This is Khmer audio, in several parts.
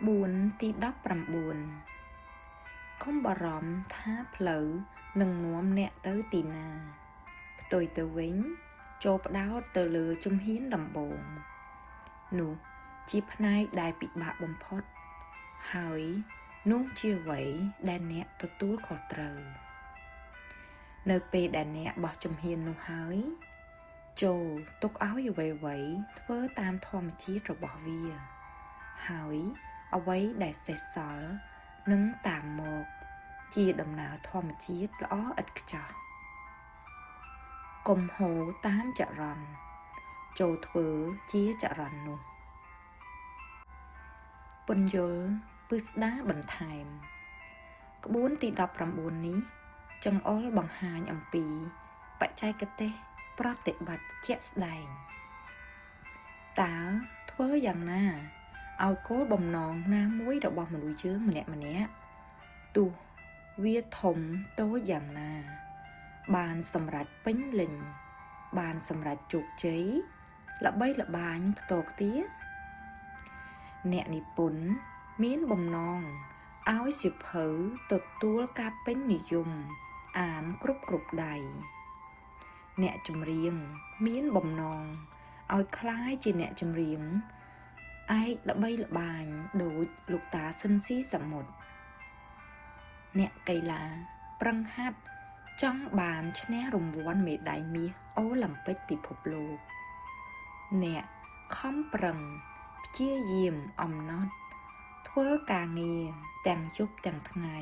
ក្បួនទី19កុំបារម្ភថាផ្លូវនឹងនាំអ្នកទៅទីណាផ្ទុយទៅវិញចូលផ្ដោតទៅលើជំហានដំបូងនោះជាផ្នែកដែលពិបាកបំផុតហើយនោះជាអ្វីដែលអ្នកទទួលខុសត្រូវនៅពេលដែលអ្នកបោះជំហាននោះហើយចូលទុកឲ្យអ្វីៗធ្វើតាមធម្មជាតិរបស់វាហើយអ្វីដែលសេសសល់នឹងតាមមកជាដំណើរធម្មជាតិល្អឥតខ្ចោះកុំហូរតាមចរន្តចូលធ្វើជាចរន្តនោះពន្យល់ពិស្ដារបន្ថែមក្បួនទី19នេះចង្អុលបង្ហាញអំពីបច្ចេកទេសប្រតិបត្តិជាក់ស្ដែងតើធ្វើយ៉ាងណាឲ្យគោលបំណងណាមួយរបស់មនុស្សយើងម្នាក់ៗទោះវាធំតូចយ៉ាងណាបានសម្រេចពេញលេញបានសម្រេចជោគជ័យល្បីល្បាញខ្ទរខ្ទាអ្នកនិពន្ធមានបំណងឲ្យសៀវភៅទទួលការពេញនិយមអានគ្រប់ដៃអ្នកចម្រៀងមានបំណងឲ្យក្លាយជាអ្នកចម្រៀងឯកល្បីល្បាញដូចលោកតាស៊ិនស៊ីសាមុតអ្នកកីឡាប្រឹងហាត់ចង់បានឈ្នះរង្វាន់មេដាយមាសអូឡាំពិកពិភពលោកអ្នកខំប្រឹងព្យាយាមអំណត់ធ្វើការងារទាំងយប់ទាំងថ្ងៃ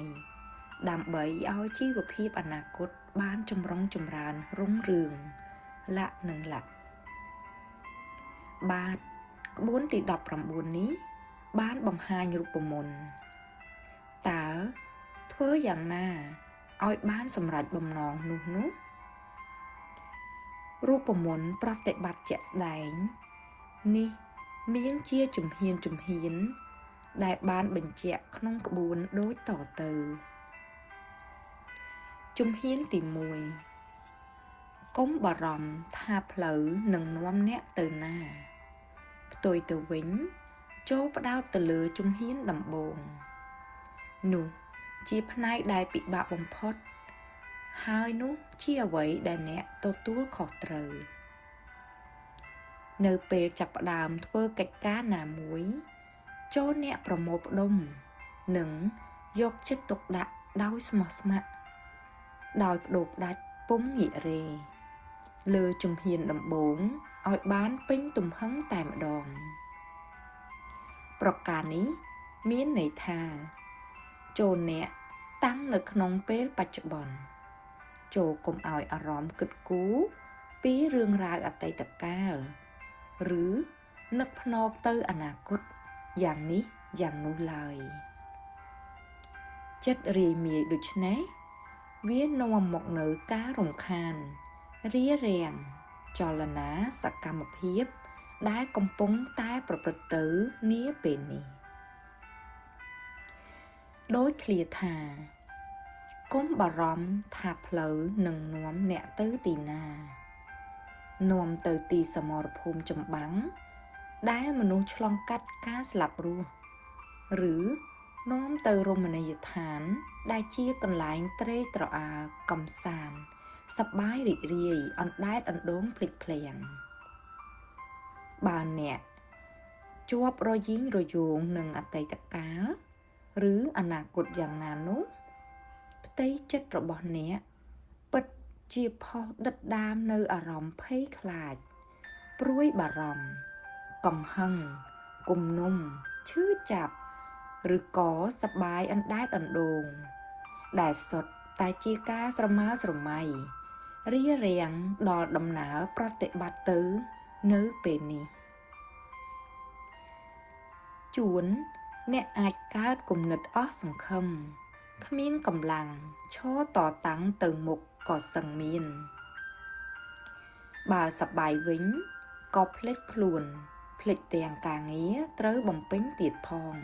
ដើម្បីឲ្យជីវភាពអនាគតបានចម្រុងចម្រើនរុងរឿងលក្ខនឹងលក្ខបាទក្បួនទី19នេះបានបង្ហាញរូបមន្តតើធ្វើយ៉ាងណាឲ្យបានសម្រេចបំណងនោះរូបមន្តប្រតិបត្តិជាក់ស្ដែងនេះមានជាជំហានដែលបានបញ្ជាក់ក្នុងក្បួនដូចតទៅជំហានទី1កុំបារម្ភថាផ្លូវនឹងនាំអ្នកទៅណាផ្ទុយទៅវិញចូលផ្ដោតទៅលើជំហានដំបូងនោះជាផ្នែកដែលពិបាកបំផុតហើយនោះជាអ្វីដែលអ្នកទទួលខុសត្រូវនៅពេលចាប់ផ្ដើមធ្វើកិច្ចការណាមួយចូលអ្នកប្រមូលផ្ដុំនិងយកចិត្តទុកដាក់ដោយស្មោះស្ម័គ្រដោយបដូរផ្ដាច់ពុំងាករេលើជំហានដំបូងឲ្យបានពេញទំហឹងតែម្ដងប្រការនេះមានន័យថាចូលអ្នកតាំងនៅក្នុងពេលបច្ចុប្បន្នចូលកុំឲ្យអារម្មណ៍គិតគូរពីរឿងរ៉ាវអតីតកាលឬនឹកភ្នែកទៅអនាគតយ៉ាងនេះយ៉ាងនោះឡើយចិត្តរាយមាយដូច្នេះវានាំមកនៅការរំខានរារាំងចលនាសកម្មភាពដែលកំពុងតែប្រព្រឹត្តទៅនាពេលនេះដោយឃ្លាថាកុំបារម្ភថាផ្លូវនឹងនាំអ្នកទៅទីណានាំទៅទីសមរភូមិចម្បាំងដែលមនុស្សឆ្លងកាត់ការស្លាប់រស់ឬនាំទៅរមណីយដ្ឋានដែលជាកន្លែងត្រេកត្រអាលកំសាន្តសប្បាយរីករាយអណ្ដែតអណ្ដូងភ្លេចភ្លាំងបើអ្នកជាប់រយីងរយោងនឹងអតីតកាលឬអនាគតយ៉ាងណានោះផ្ទៃចិត្តរបស់អ្នកពិតជាផុសដិតដាមនៅអារម្មណ៍ភ័យខ្លាចព្រួយបារម្ភកំហឹងគំនុំឈឺចាប់ឬក៏សប្បាយអណ្ដែតអណ្ដូងដែលសុទ្ធតែជាការស្រមើស្រមៃរារាំងដល់ដំណើរប្រតិបត្តិទៅនៅពេលនេះជួនអ្នកអាចកើតគំនិតអស់សង្ឃឹមគ្មានកម្លាំងឈរតតាំងទៅមុខក៏សឹងមានបើសប្បាយវិញក៏ភ្លេចខ្លួនភ្លេចទាំងការងារត្រូវបំពេញទៀតផង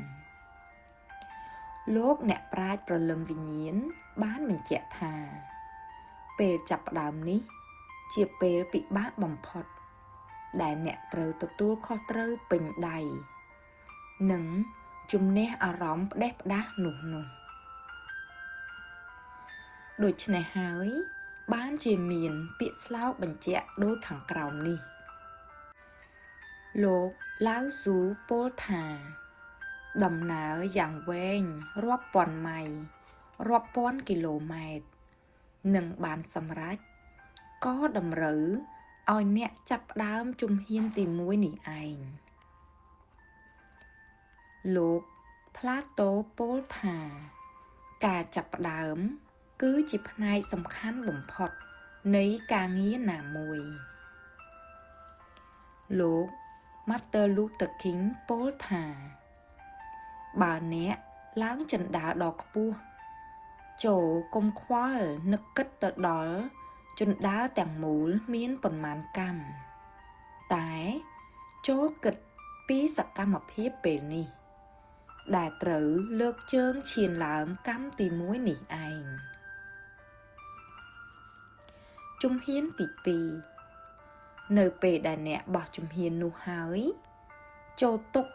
លោកអ្នកប្រាជ្ញព្រលឹងវិញ្ញាណបានបញ្ជាក់ថាពេលចាប់ផ្ដើមនេះជាពេលពិបាកបំផុតដែលអ្នកត្រូវទទួលខុសត្រូវពេញដៃនិង ជំនះអារម្មណ៍ផ្ដេសផ្ដាសនោះនោះដូច្នេះហើយបានជាមានពាក្យស្លោកបញ្ជាក់ដូចខាងក្រោមនេះលោកឡាវស៊ូពោលថាដំណើរយ៉ាងវែងរាប់ពាន់ម៉ៃរាប់ពាន់គីឡូម៉ែត្រនឹងបានសម្រេចក៏តម្រូវឲ្យអ្នកចាប់ផ្ដើមជំហានទី1នេះឯងលោកប្លាតូពោលថាការចាប់ផ្ដើមគឺជាផ្នែកសំខាន់បំផុតនៃការងារណាមួយលោកម៉ាទ័រលូធើឃីងពោលថាបើអ្នកឡើងជណ្ដើរដ៏ខ្ពស់ចូលកុំខ្វល់នឹកគិតទៅដល់ជណ្ដើរទាំងមូលមានប៉ុន្មានកម្មតែចូលគិតពីសកម្មភាពពេលនេះដែលត្រូវលើកជើងឈានឡើងកម្មទី1នេះឯងជំហានទី2នៅពេលដែលអ្នកបោះជំហាននោះហើយចូលទុក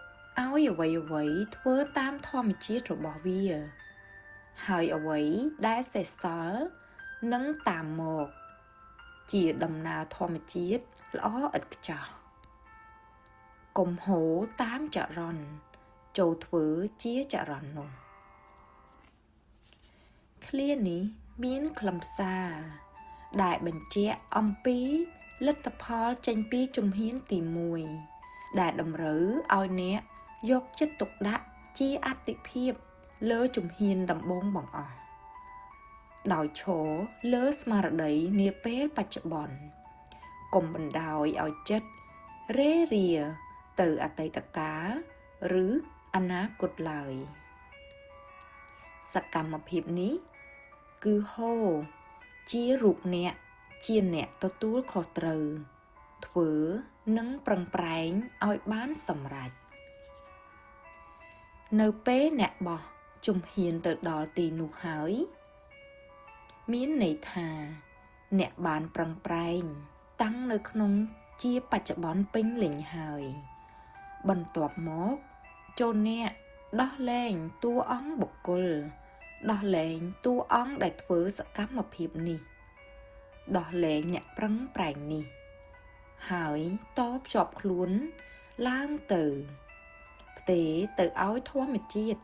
ឲ្យអ្វីៗធ្វើតាមធម្មជាតិរបស់វាហើយអ្វីដែលសេសសល់នឹងតាមមកជាដំណើរធម្មជាតិល្អឥតខ្ចោះកុំហូរតាមចរន្តចូលធ្វើជាចរន្តនោះឃ្លានេះមានខ្លឹមសារដែលបញ្ជាក់អំពីលទ្ធផលចេញពីជំហានទី1ដែលតម្រូវឲ្យអ្នកយកចិត្តទុកដាក់ជាអតិភិបលើជំហានដំបូងបង្អស់ដោយឈរលើស្មារតីនាពេលបច្ចុប្បន្នកុំបណ្ដោយឲ្យចិត្តរេរាទៅអតីតកាលឬអនាគតឡើយសកម្មភាពនេះគឺហូរជារូបអ្នកជាអ្នកទទួលខុសត្រូវធ្វើនិងប្រឹងប្រែងឲ្យបានសម្រេចនៅពេលអ្នកបោះជំហានទៅដល់ទីនោះហើយមានន័យថាអ្នកបានប្រឹងប្រែងតាំងនៅក្នុងជាបច្ចុប្បន្នពេញលេញហើយបន្ទាប់មកចូលអ្នកដោះលែងតួអង្គបុគ្គលដោះលែងតួអង្គដែលធ្វើសកម្មភាពនេះដោះលែងអ្នកប្រឹងប្រែងនេះហើយតភ្ជាប់ខ្លួនឡើងទៅផ្ទេរទៅឲ្យធម្មជាតិ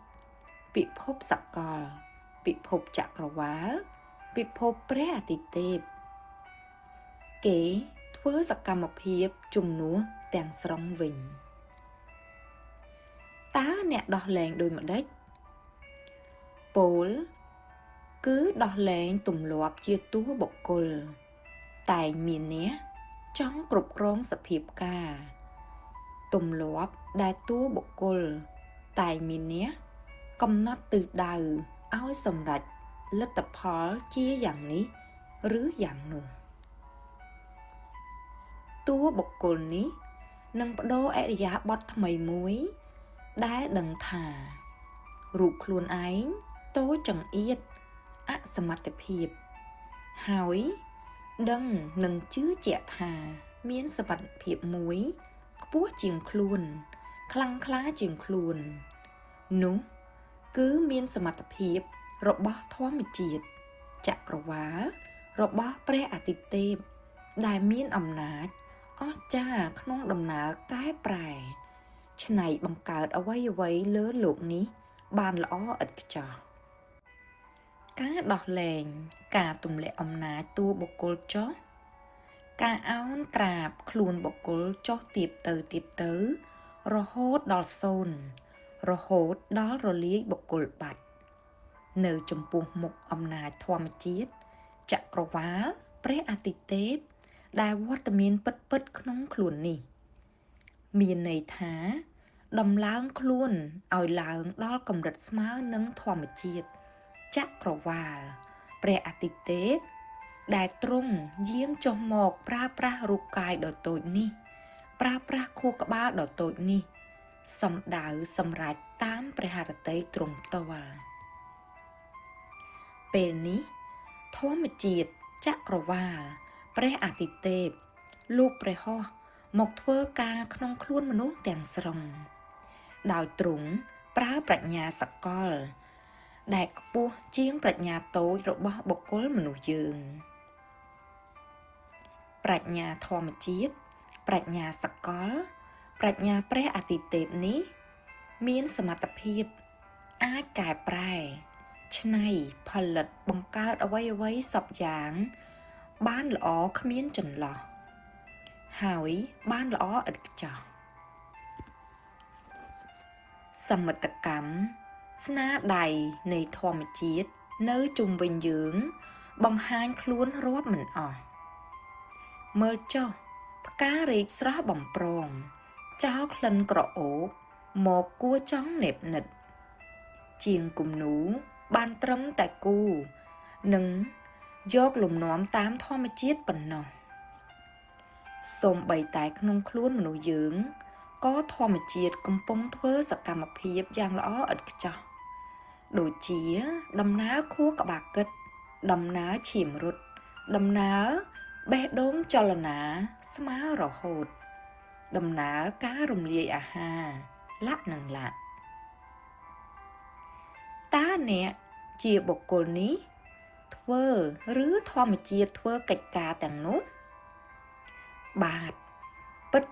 ពិភពសកលពិភពចក្រវាលពិភពព្រះអាទិទេពគេធ្វើសកម្មភាពជំនួសទាំងស្រុងវិញតើអ្នកដោះលែងដូចម្ដេចពោលគឺដោះលែងទម្លាប់ជាតួបុគ្គលតែមានអ្នកចង់គ្រប់គ្រងសភាពការទម្លាប់ដែលតួបុគ្គលតែមានអ្នកកំណត់ទិសដៅឲ្យសម្រេចលទ្ធផលជាយ៉ាងនេះឬយ៉ាងនោះតួបុគ្គលនេះនឹងប្ដូរឥរិយាបថថ្មីមួយដែលដឹងថារូបខ្លួនឯងតូចចង្អៀតអសមត្ថភាពហើយដឹងនិងជឿជាក់ថាមានសមត្ថភាពមួយខ្ពស់ជាងខ្លួនខ្លាំងក្លាជាងខ្លួននោះគឺមានសមត្ថភាពរបស់ធម្មជាតិចក្រវាលរបស់ព្រះអាទិទេពដែលមានអំណាចអស្ចារ្យក្នុងដំណើរកែប្រែច្នៃបង្កើតអ្វីៗលើលោកនេះបានល្អឥតខ្ចោះការដោះលែងការទម្លាក់អំណាចតួបុគ្គលចុះការអោនក្រាបខ្លួនបុគ្គលចុះទាបទៅទាបទៅរហូតដល់សូន្យរហូតដល់រលាយបុគ្គលបាត់នៅចំពោះមុខអំណាចធម្មជាតិចក្រវាលព្រះអាទិទេពដែលវត្តមានពិតៗក្នុងខ្លួននេះមានន័យថាដំឡើងខ្លួនឲ្យឡើងដល់កម្រិតស្មើនឹងធម្មជាតិចក្រវាលព្រះអាទិទេពដែលទ្រង់យាងចុះមកប្រើប្រាស់រូបកាយដ៏តូចនេះប្រើប្រាស់ខួរក្បាលដ៏តូចនេះសំដៅសម្រេចតាមព្រះハរតីទ្រង់ផ្ទាល់ពេលនេះធម្មជាតិចក្រវាលព្រះអាទិទេពលោកព្រះហស្ថមកធ្វើការក្នុងខ្លួនមនុស្សទាំងស្រុងដោយទ្រង់ ប្រើប្រាជ្ញាសកល ដែលខ្ពស់ជាងប្រាជ្ញាតូចរបស់បុគ្គលមនុស្សយើង ប្រាជ្ញាធម្មជាតិ ប្រាជ្ញាសកល ប្រាជ្ញាព្រះអាទិទេពនេះ មានសមត្ថភាពអាចកែប្រែច្នៃផលិតបង្កើតអ្វីៗសព្វយ៉ាង បានល្អគ្មានចន្លោះ ហើយបានល្អឥតខ្ចោះ សមិទ្ធកម្មស្នាដៃនៃធម្មជាតិនៅជុំវិញយើង បង្ហាញខ្លួនរាប់មិនអស់ មើលចុះផ្ការីកស្រស់បំព្រង ចោលក្លិនក្រអូបមកគួរចង់ណែបនិត ជាងគំនូបានត្រឹមតែគូ និងយកលំនាំតាមធម្មជាតិប៉ុណ្ណោះ សូម្បីតែក្នុងខ្លួនមនុស្សយើង ក៏ធម្មជាតិកំពុងធ្វើសកម្មភាពយ៉ាងល្អឥតខ្ចោះ ដូចជាដំណើរខួរក្បាលគិត ដំណើរឈាមរត់ ដំណើរបេះដូងចលនាស្មើរហូត ដំណើរការរំលាយអាហារ លៈនិងលៈ តើអ្នកជាបុគ្គលនេះ ធ្វើឬធម្មជាតិធ្វើកិច្ចការទាំងនោះ? បាទ ពិត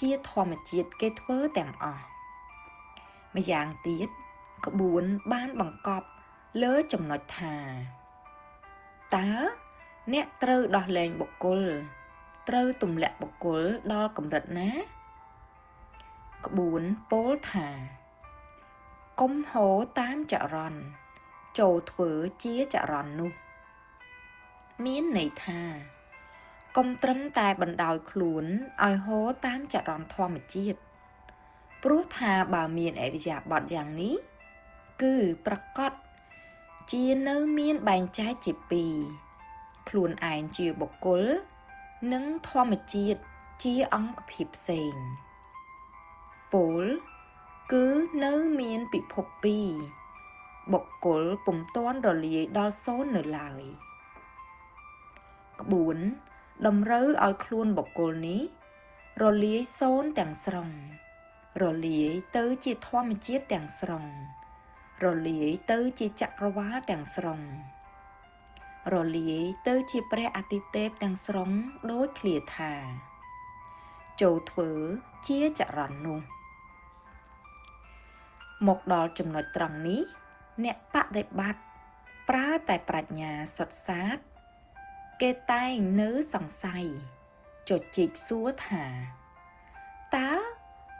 ជាធម្មជាតិគេធ្វើទាំងអស់ ម្យ៉ាងទៀត ក្បួនបានបង្កប់លើចំណុចថា តើអ្នកត្រូវដោះលែងបុគ្គល ត្រូវទម្លាក់បុគ្គលដល់កម្រិតណា? ក្បួនពោលថា កុំហូរតាមចរន្ត ចូលធ្វើជាចរន្តនោះ មានន័យថា កុំត្រឹមតែបណ្ដោយខ្លួនឲ្យហូរតាមចរន្តធម្មជាតិ ព្រោះថាបើមានឥរិយាបថយ៉ាងនេះ គឺប្រកបជានៅមានបែងចែកជាពីរ ខ្លួនឯងជាបុគ្គល និងធម្មជាតិជាអង្គភាពផ្សេង ពោលគឺនៅមានពិភពពីរ បុគ្គលពុំទាន់រលាយដល់សូន្យនៅឡើយ ក្បួនតម្រូវឲ្យខ្លួនបុគ្គលនេះ រលាយសូន្យទាំងស្រុង រលាយទៅជាធម្មជាតិទាំងស្រុង រលាយទៅជាចក្រវាលទាំងស្រុង រលាយទៅជាព្រះអាទិទេពទាំងស្រុងដូចឃ្លាថា ចូលធ្វើជាចរន្តនោះ មកដល់ចំណុចត្រង់នេះ អ្នកបដិបត្តិប្រើតែប្រាជ្ញាសុទ្ធសាធ គេតែងនៅសង្ស័យ ចជីកសួរថា តើ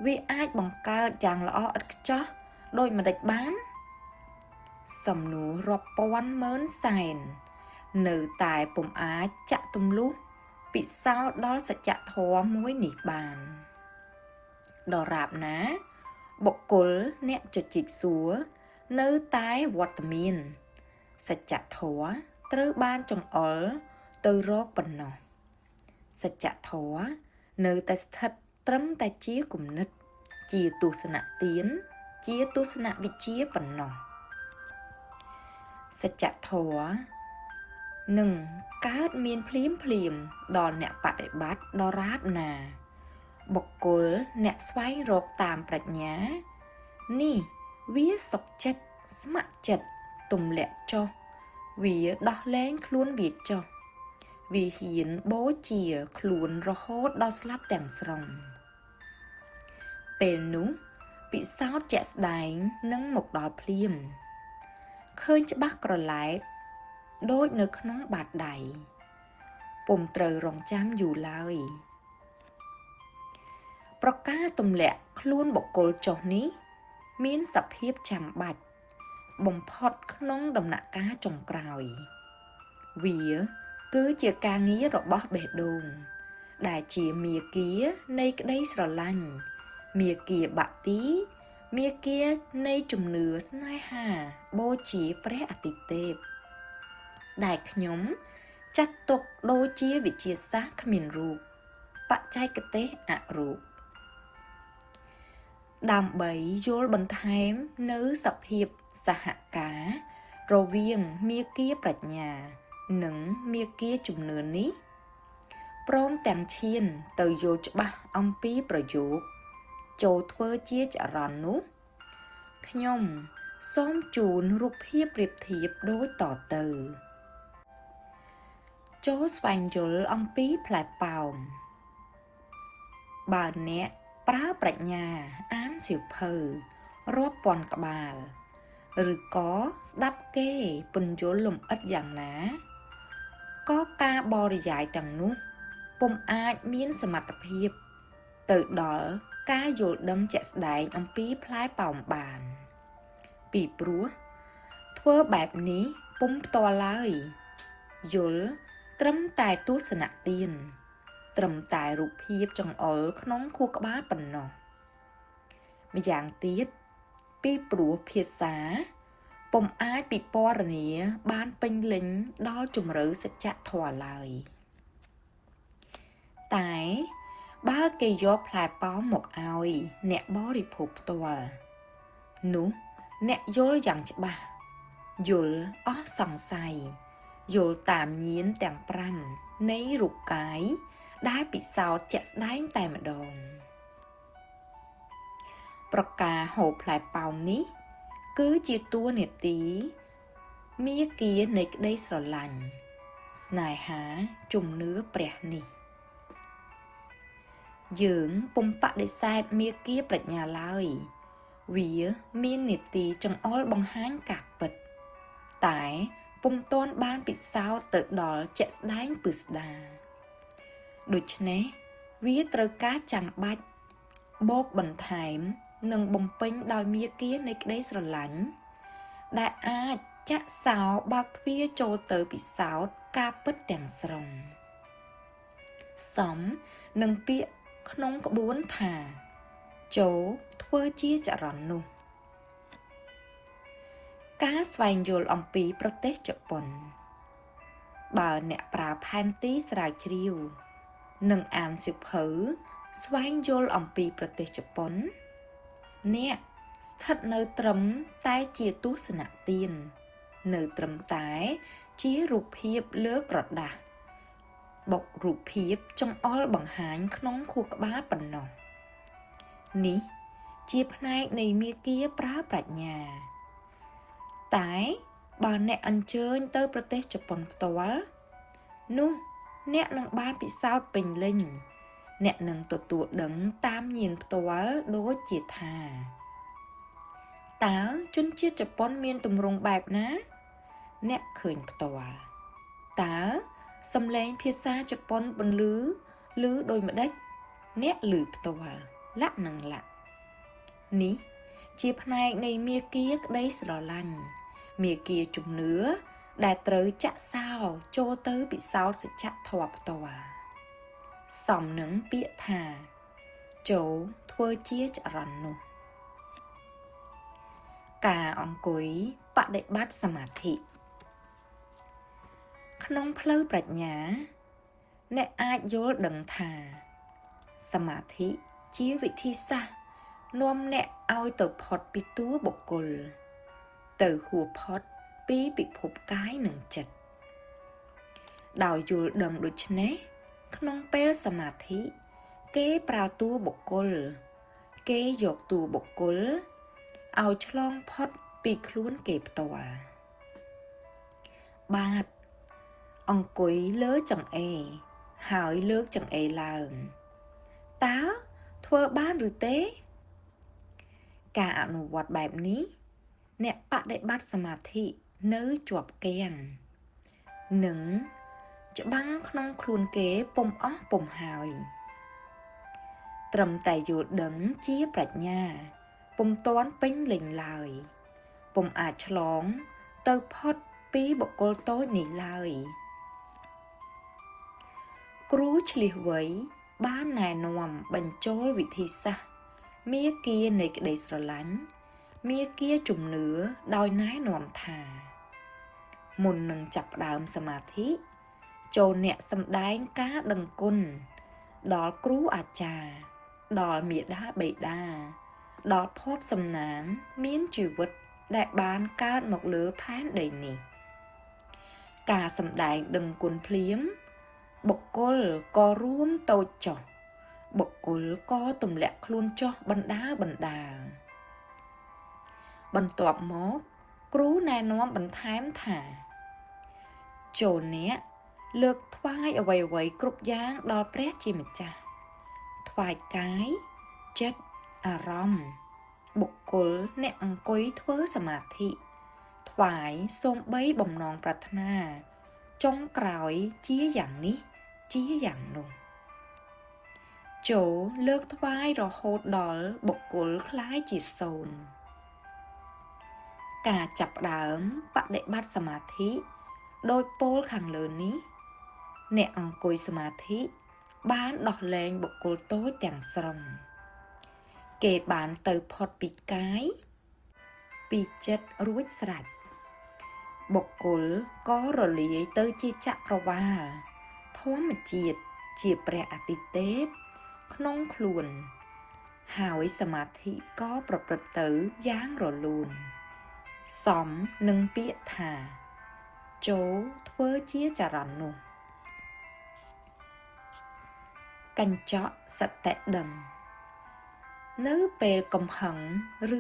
វាអាចបង្កើតយ៉ាងល្អឥតខ្ចោះដូចម្តេចបាន? សំណួររាប់ពាន់ម៉ឺនសែន នៅតែពុំអាចចាក់ទម្លុះពិសោធន៍ដល់សច្ចធម៌មួយនេះបាន ដរាបណា បុគ្គលអ្នកចជីកសួរនៅតែវត្តមាន សច្ចធម៌ត្រូវបានចង្អុលទៅរកប៉ុណ្ណោះ សច្ចធម៌នៅតែស្ថិតត្រឹមតែជាគំនិត ជាទស្សនទាន ជាទស្សនវិជ្ជាប៉ុណ្ណោះ សច្ចធម៌នឹងកើតមានភ្លាមភ្លាមដល់អ្នកបដិបត្តិដរាបណា បុគ្គលអ្នកស្វែងរកតាមប្រាជ្ញា នេះវាសុខចិត្តស្ម័គ្រចិត្តទម្លាក់ចុះ វាដោះលែងខ្លួនវាចុះ វាហ៊ានបូជាខ្លួនរហូតដល់ស្លាប់ទាំងស្រុង ពេលនោះពិសោធន៍ជាក់ស្ដែងនឹងមកដល់ភ្លាម ឃើញច្បាស់ក្រឡែតដូចនៅក្នុងបាតដៃ ពុំត្រូវរងចាំយូរឡើយ ប្រការទម្លាក់ខ្លួនបុគ្គលចុះនេះ មានសភាពចាំបាច់បំផុតក្នុងដំណាក់កាលចុងក្រោយ វាគឺជាការងាររបស់បេះដូង ដែលជាមាគ៌ានៃក្តីស្រឡាញ់ មាគ៌ាបក្តី មាគ៌ានៃជំនឿស្នេហាបូជាព្រះអាទិទេព ដែលខ្ញុំចាត់ទុកដូចជាវិទ្យាសាស្ត្រគ្មានរូប បច្ចេកទេសអរូប ដើម្បីយល់បន្ថែមនៅសភាពសហការរវាងមាគ៌ាប្រាជ្ញា និងមាគ៌ាជំនឿនេះ ព្រមទាំងឈានទៅយល់ច្បាស់អំពីប្រយោគចូលធ្វើជាចរន្តនោះ ខ្ញុំសូមជូនរូបភាពប្រៀបធៀបដូចតទៅ ចូលស្វែងយល់អំពីផ្លែប៉ោមបើអ្នកប្រើប្រាជ្ញាអានសៀវភៅរាប់ពាន់ក្បាលឬក៏ស្ដាប់គេពន្យល់លម្អិតយ៉ាងណាក៏ការបរិយាយទាំងនោះពុំអាចមានសមត្ថភាពទៅដល់ការយល់ដឹងជាក់ស្ដែងអំពីផ្លែប៉ោមបានពីព្រោះធ្វើបែបនេះពុំផ្ទាល់ឡើយយល់ត្រឹមតែទស្សនទានត្រឹមតែរូបភាពចង្អុលក្នុងខួរក្បាលប៉ុណ្ណោះម្យ៉ាងទៀតពីព្រោះភាសាពុំអាចពិពណ៌នាបានពេញលេញដល់ជម្រៅសច្ចធម៌ឡើយតែបើគេយកផ្លែប៉ោមមកឲ្យអ្នកបរិភោគផ្ទាល់នោះអ្នកយល់យ៉ាងច្បាស់យល់អស់សង្ស័យយល់តាមញាណទាំង5នៃរូបកាយដែលពិសោធន៍ជាក់ស្ដែងតែម្ដងប្រការហូបផ្លែប៉ោមនេះគឺជាតួនាទីមាគ៌ានៃក្តីស្រឡាញ់ស្នេហាជំនឿព្រះនេះយើងពុំបដិសេធមាគ៌ាប្រាជ្ញាឡើយវាមាននាទីចង្អុលបង្ហាញការពិតតែពុំទាន់បានពិសោធន៍ទៅដល់ជាក់ស្ដែងពិស្ដាដូច្នេះវាត្រូវការចាំបាច់បូកបន្ថែមនិងបំពេញដោយមាគ៌ានៃក្តីស្រឡាញ់ដែលអាចចាក់សោបើកទ្វារចូលទៅពិសោធន៍ការពិតទាំងស្រុងសមនឹងពាក្យក្នុងក្បួនថាចូលធ្វើជាចរន្តនោះការស្វែងយល់អំពីប្រទេសជប៉ុនបើអ្នកប្រើផែនទីស្រាវជ្រាវនិងអានសៀវភៅស្វែងយល់អំពីប្រទេសជប៉ុនអ្នកស្ថិតនៅត្រឹមតែជាទស្សនទាននៅត្រឹមតែជារូបភាពលើក្រដាសបុករូបភាពចង្អុលបង្ហាញក្នុងខួរក្បាលប៉ុណ្ណោះនេះជាផ្នែកនៃមាគ៌ាប្រើប្រាជ្ញាតែបើអ្នកអញ្ជើញទៅប្រទេសជប៉ុនផ្ទាល់នោះអ្នកនឹងបានពិសោធន៍ពេញលេញអ្នកនឹងទទួលដឹងតាមញាណផ្ទាល់ដូចជាថាតើជនជាតិជប៉ុនមានទម្រង់បែបណាអ្នកឃើញផ្ទាល់តើសំឡេងភាសាជប៉ុនបន្លឺឮដូចម្ដេចអ្នកឮផ្ទាល់លក្ខនឹងលក្ខនេះជាផ្នែកនៃមាគ៌ាក្តីស្រឡាញ់មាគ៌ាជំនឿដែលត្រូវចាក់សោចូលទៅពិសោធន៍សច្ចធម៌ផ្ទាល់សមនឹងពាក្យថាចូលធ្វើជាចរន្តនោះការអង្គុយបដិបត្តិសមាធិក្នុងផ្លូវប្រាជ្ញាអ្នកអាចយល់ដឹងថាសមាធិជាវិធីសាស្ត្រនាំអ្នកឲ្យទៅផុតពីតួបុគ្គលទៅហួផុតពីពិភពកាយនិងចិត្តដោយយល់ដឹងដូច្នេះក្នុងពេលសមាធិគេប្រើតួបុគ្គលគេយកតួបុគ្គលឲ្យឆ្លងផុតពីខ្លួនគេផ្ទាល់បាទអង្គុយលើចង្អេរហើយលើកចង្អេរឡើងតើធ្វើបានឬទេការអនុវត្តបែបនេះអ្នកបដិបត្តិសមាធិនៅជាប់គាំងនិងច្បាំងក្នុងខ្លួនគេពុំអស់ពុំហើយត្រឹមតែយល់ដឹងជាប្រាជ្ញាពុំទាន់ពេញលេញឡើយពុំអាចឆ្លងទៅផុតពីបុគ្គលតូចនេះឡើយគ្រូឆ្លៀសវៃបានណែនាំបញ្ចូលវិធីសាស្ត្រមាគ៌ានៃក្តីស្រឡាញ់មាគ៌ាជំនឿដោយណែនាំថាមុននឹងចាប់ផ្ដើមសមាធិចូលអ្នកសម្ដែងការដឹងគុណដល់គ្រូអាចារ្យដល់មាតាបិតាដល់ភពសំណាងមានជីវិតដែលបានកើតមកលើផែនដីនេះការសម្ដែងដឹងគុណភ្លាមបុគ្គលក៏រួមតូចចុះបុគ្គលក៏ទម្លាក់ខ្លួនចុះបណ្ដើបណ្ដើ បន្ទាប់មក គ្រូណែនាំបន្ថែមថា ចូរអ្នកលើកថ្វាយអ្វីៗគ្រប់យ៉ាងដល់ព្រះជាម្ចាស់ ថ្វាយកាយ ចិត្ត អារម្មណ៍ បុគ្គលអ្នកអង្គុយធ្វើសមាធិ ថ្វាយសូម្បីបំណងប្រាថ្នា ចុងក្រោយជាយ៉ាងនេះ ជាយ៉ាងនោះ ចូរលើកថ្វាយរហូតដល់បុគ្គលក្លាយជាសូន្យ ការចាប់ផ្ដើមបដិបត្តិសមាធិដូចពោលខាងលើនេះ អ្នកអង្គុយសមាធិបានដោះលែងបុគ្គលតូចទាំងស្រុង គេបានទៅផុតពីកាយ ពីចិត្តរួចស្រេច បុគ្គលក៏រលាយទៅជាចក្រវាល ធម្មជាតិជាព្រះអាទិទេពក្នុងខ្លួន ហើយសមាធិក៏ប្រព្រឹត្តទៅយ៉ាងរលូន សមនឹងពាក្យថា ចូរធ្វើជាចរន្តនោះ កញ្ចក់សតិដឹង នៅពេលកំហឹង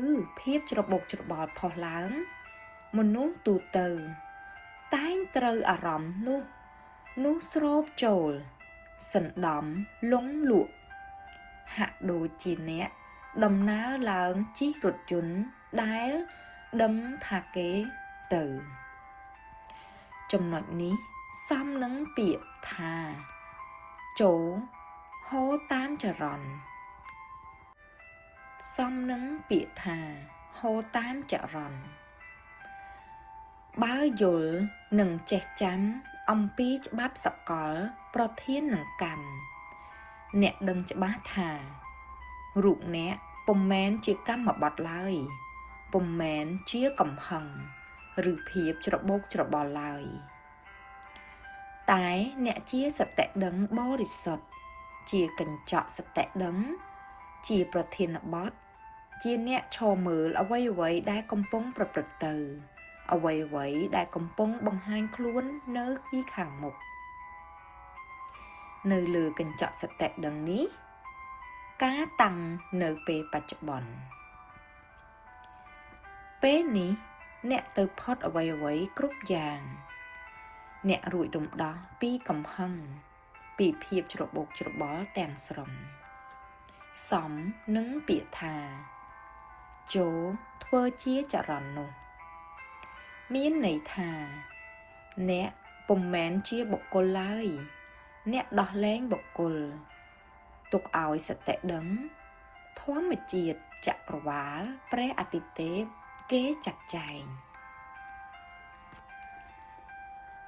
ឬភាពច្របូកច្របល់ផុសឡើង មនុស្សទូទៅ តែងត្រូវអារម្មណ៍នោះ នោះស្រូបចូល សណ្ដំលង់លក់ ហាក់ដូចជាអ្នកដំណើរឡើងជិះរថយន្តដែលដឹងថាគេទៅ ចំណុចនេះសមនឹងពាក្យថា ចូរហូរតាមចរន្ត សមនឹងពាក្យថាហូរតាមចរន្ត បើយល់និងចេះចាំអំពីច្បាប់សកលប្រធាននឹងកម្ម អ្នកដឹងច្បាស់ថា រូបអ្នកពុំមែនជាកម្មបត្តិឡើយ ពុំមែនជាកំហឹង ឬភាពច្របូកច្របល់ឡើយ តែអ្នកជាសតិដឹងបរិសុទ្ធ ជាកញ្ចក់សតិដឹង ជាប្រធានបទ ជាអ្នកឈរមើលអ្វីៗដែលកំពុងប្រព្រឹត្តទៅ អ្វីៗដែលកំពុងបង្ហាញខ្លួននៅពីខាងមុខ នៅលើកញ្ចក់សតិដឹងនេះ ការតាំងនៅពេលបច្ចុប្បន្ន ពេលនេះអ្នកទៅផុតអ្វីៗគ្រប់យ៉ាង អ្នករួចរំដោះពីកំហឹង ពីភាពច្របូកច្របល់ទាំងស្រុង សមនឹងពាក្យថា ចូរធ្វើជាចរន្តនោះ មានន័យថា អ្នកពុំមែនជាបុគ្គលឡើយ អ្នកដោះលែងបុគ្គល ទុកឲ្យសតិដឹង ធម្មជាតិចក្រវាលព្រះអាទិទេពគេចាត់ចែង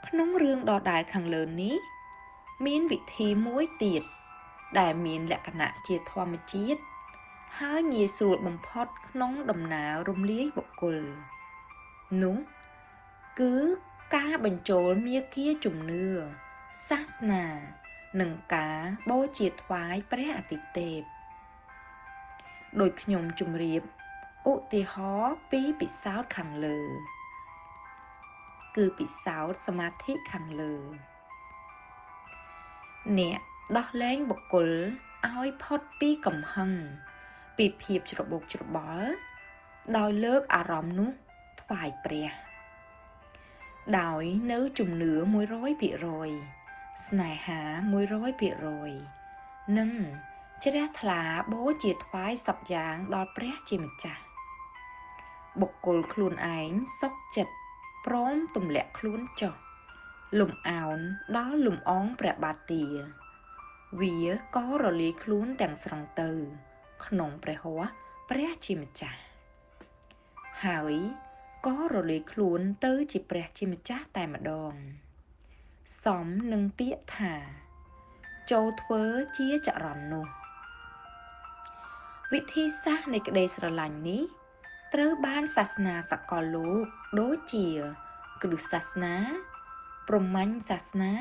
ក្នុងរឿងដដែលខាងលើនេះ មានវិធីមួយទៀត ដែលមានលក្ខណៈជាធម្មជាតិ ហើយងាយស្រួលបំផុតក្នុងដំណើររំលាយបុគ្គល នោះគឺការបញ្ចូលមាគ៌ាជំនឿ សាសនា និងការបូជាថ្វាយព្រះអាទិទេព ដោយខ្ញុំជម្រាបឧទាហរណ៍ពីពិសោធន៍ខាងលើ គឺពិសោធន៍សមាធិខាងលើ អ្នកដោះលែងបុគ្គលឲ្យផុតពីកំហឹង ពីភាពច្របូកច្របល់ ដោយលើកអារម្មណ៍នោះថ្វាយព្រះ ដោយនៅជំនឿ100% ស្នេហា100% និងជ្រះថ្លាបូជាថ្វាយសព្វយ៉ាងដល់ព្រះជាម្ចាស់ បុគ្គលខ្លួនឯងសុខចិត្តព្រមទម្លាក់ខ្លួនចុះ លំអោនដល់លំអងព្រះបាទទា វាក៏រលាយខ្លួនទាំងស្រុងទៅ ក្នុងព្រះហស្ថព្រះជាម្ចាស់ ហើយក៏រលាយខ្លួនទៅជាព្រះជាម្ចាស់តែម្ដង សមនឹងពាក្យថា ចូលធ្វើជាចរន្តនោះ វិធីសាស្ត្រនៃក្តីស្រឡាញ់នេះ ត្រូវបានសាសនាសកលលោកដូចជា គ្រិស្តសាសនា ព្រហ្មញ្ញសាសនា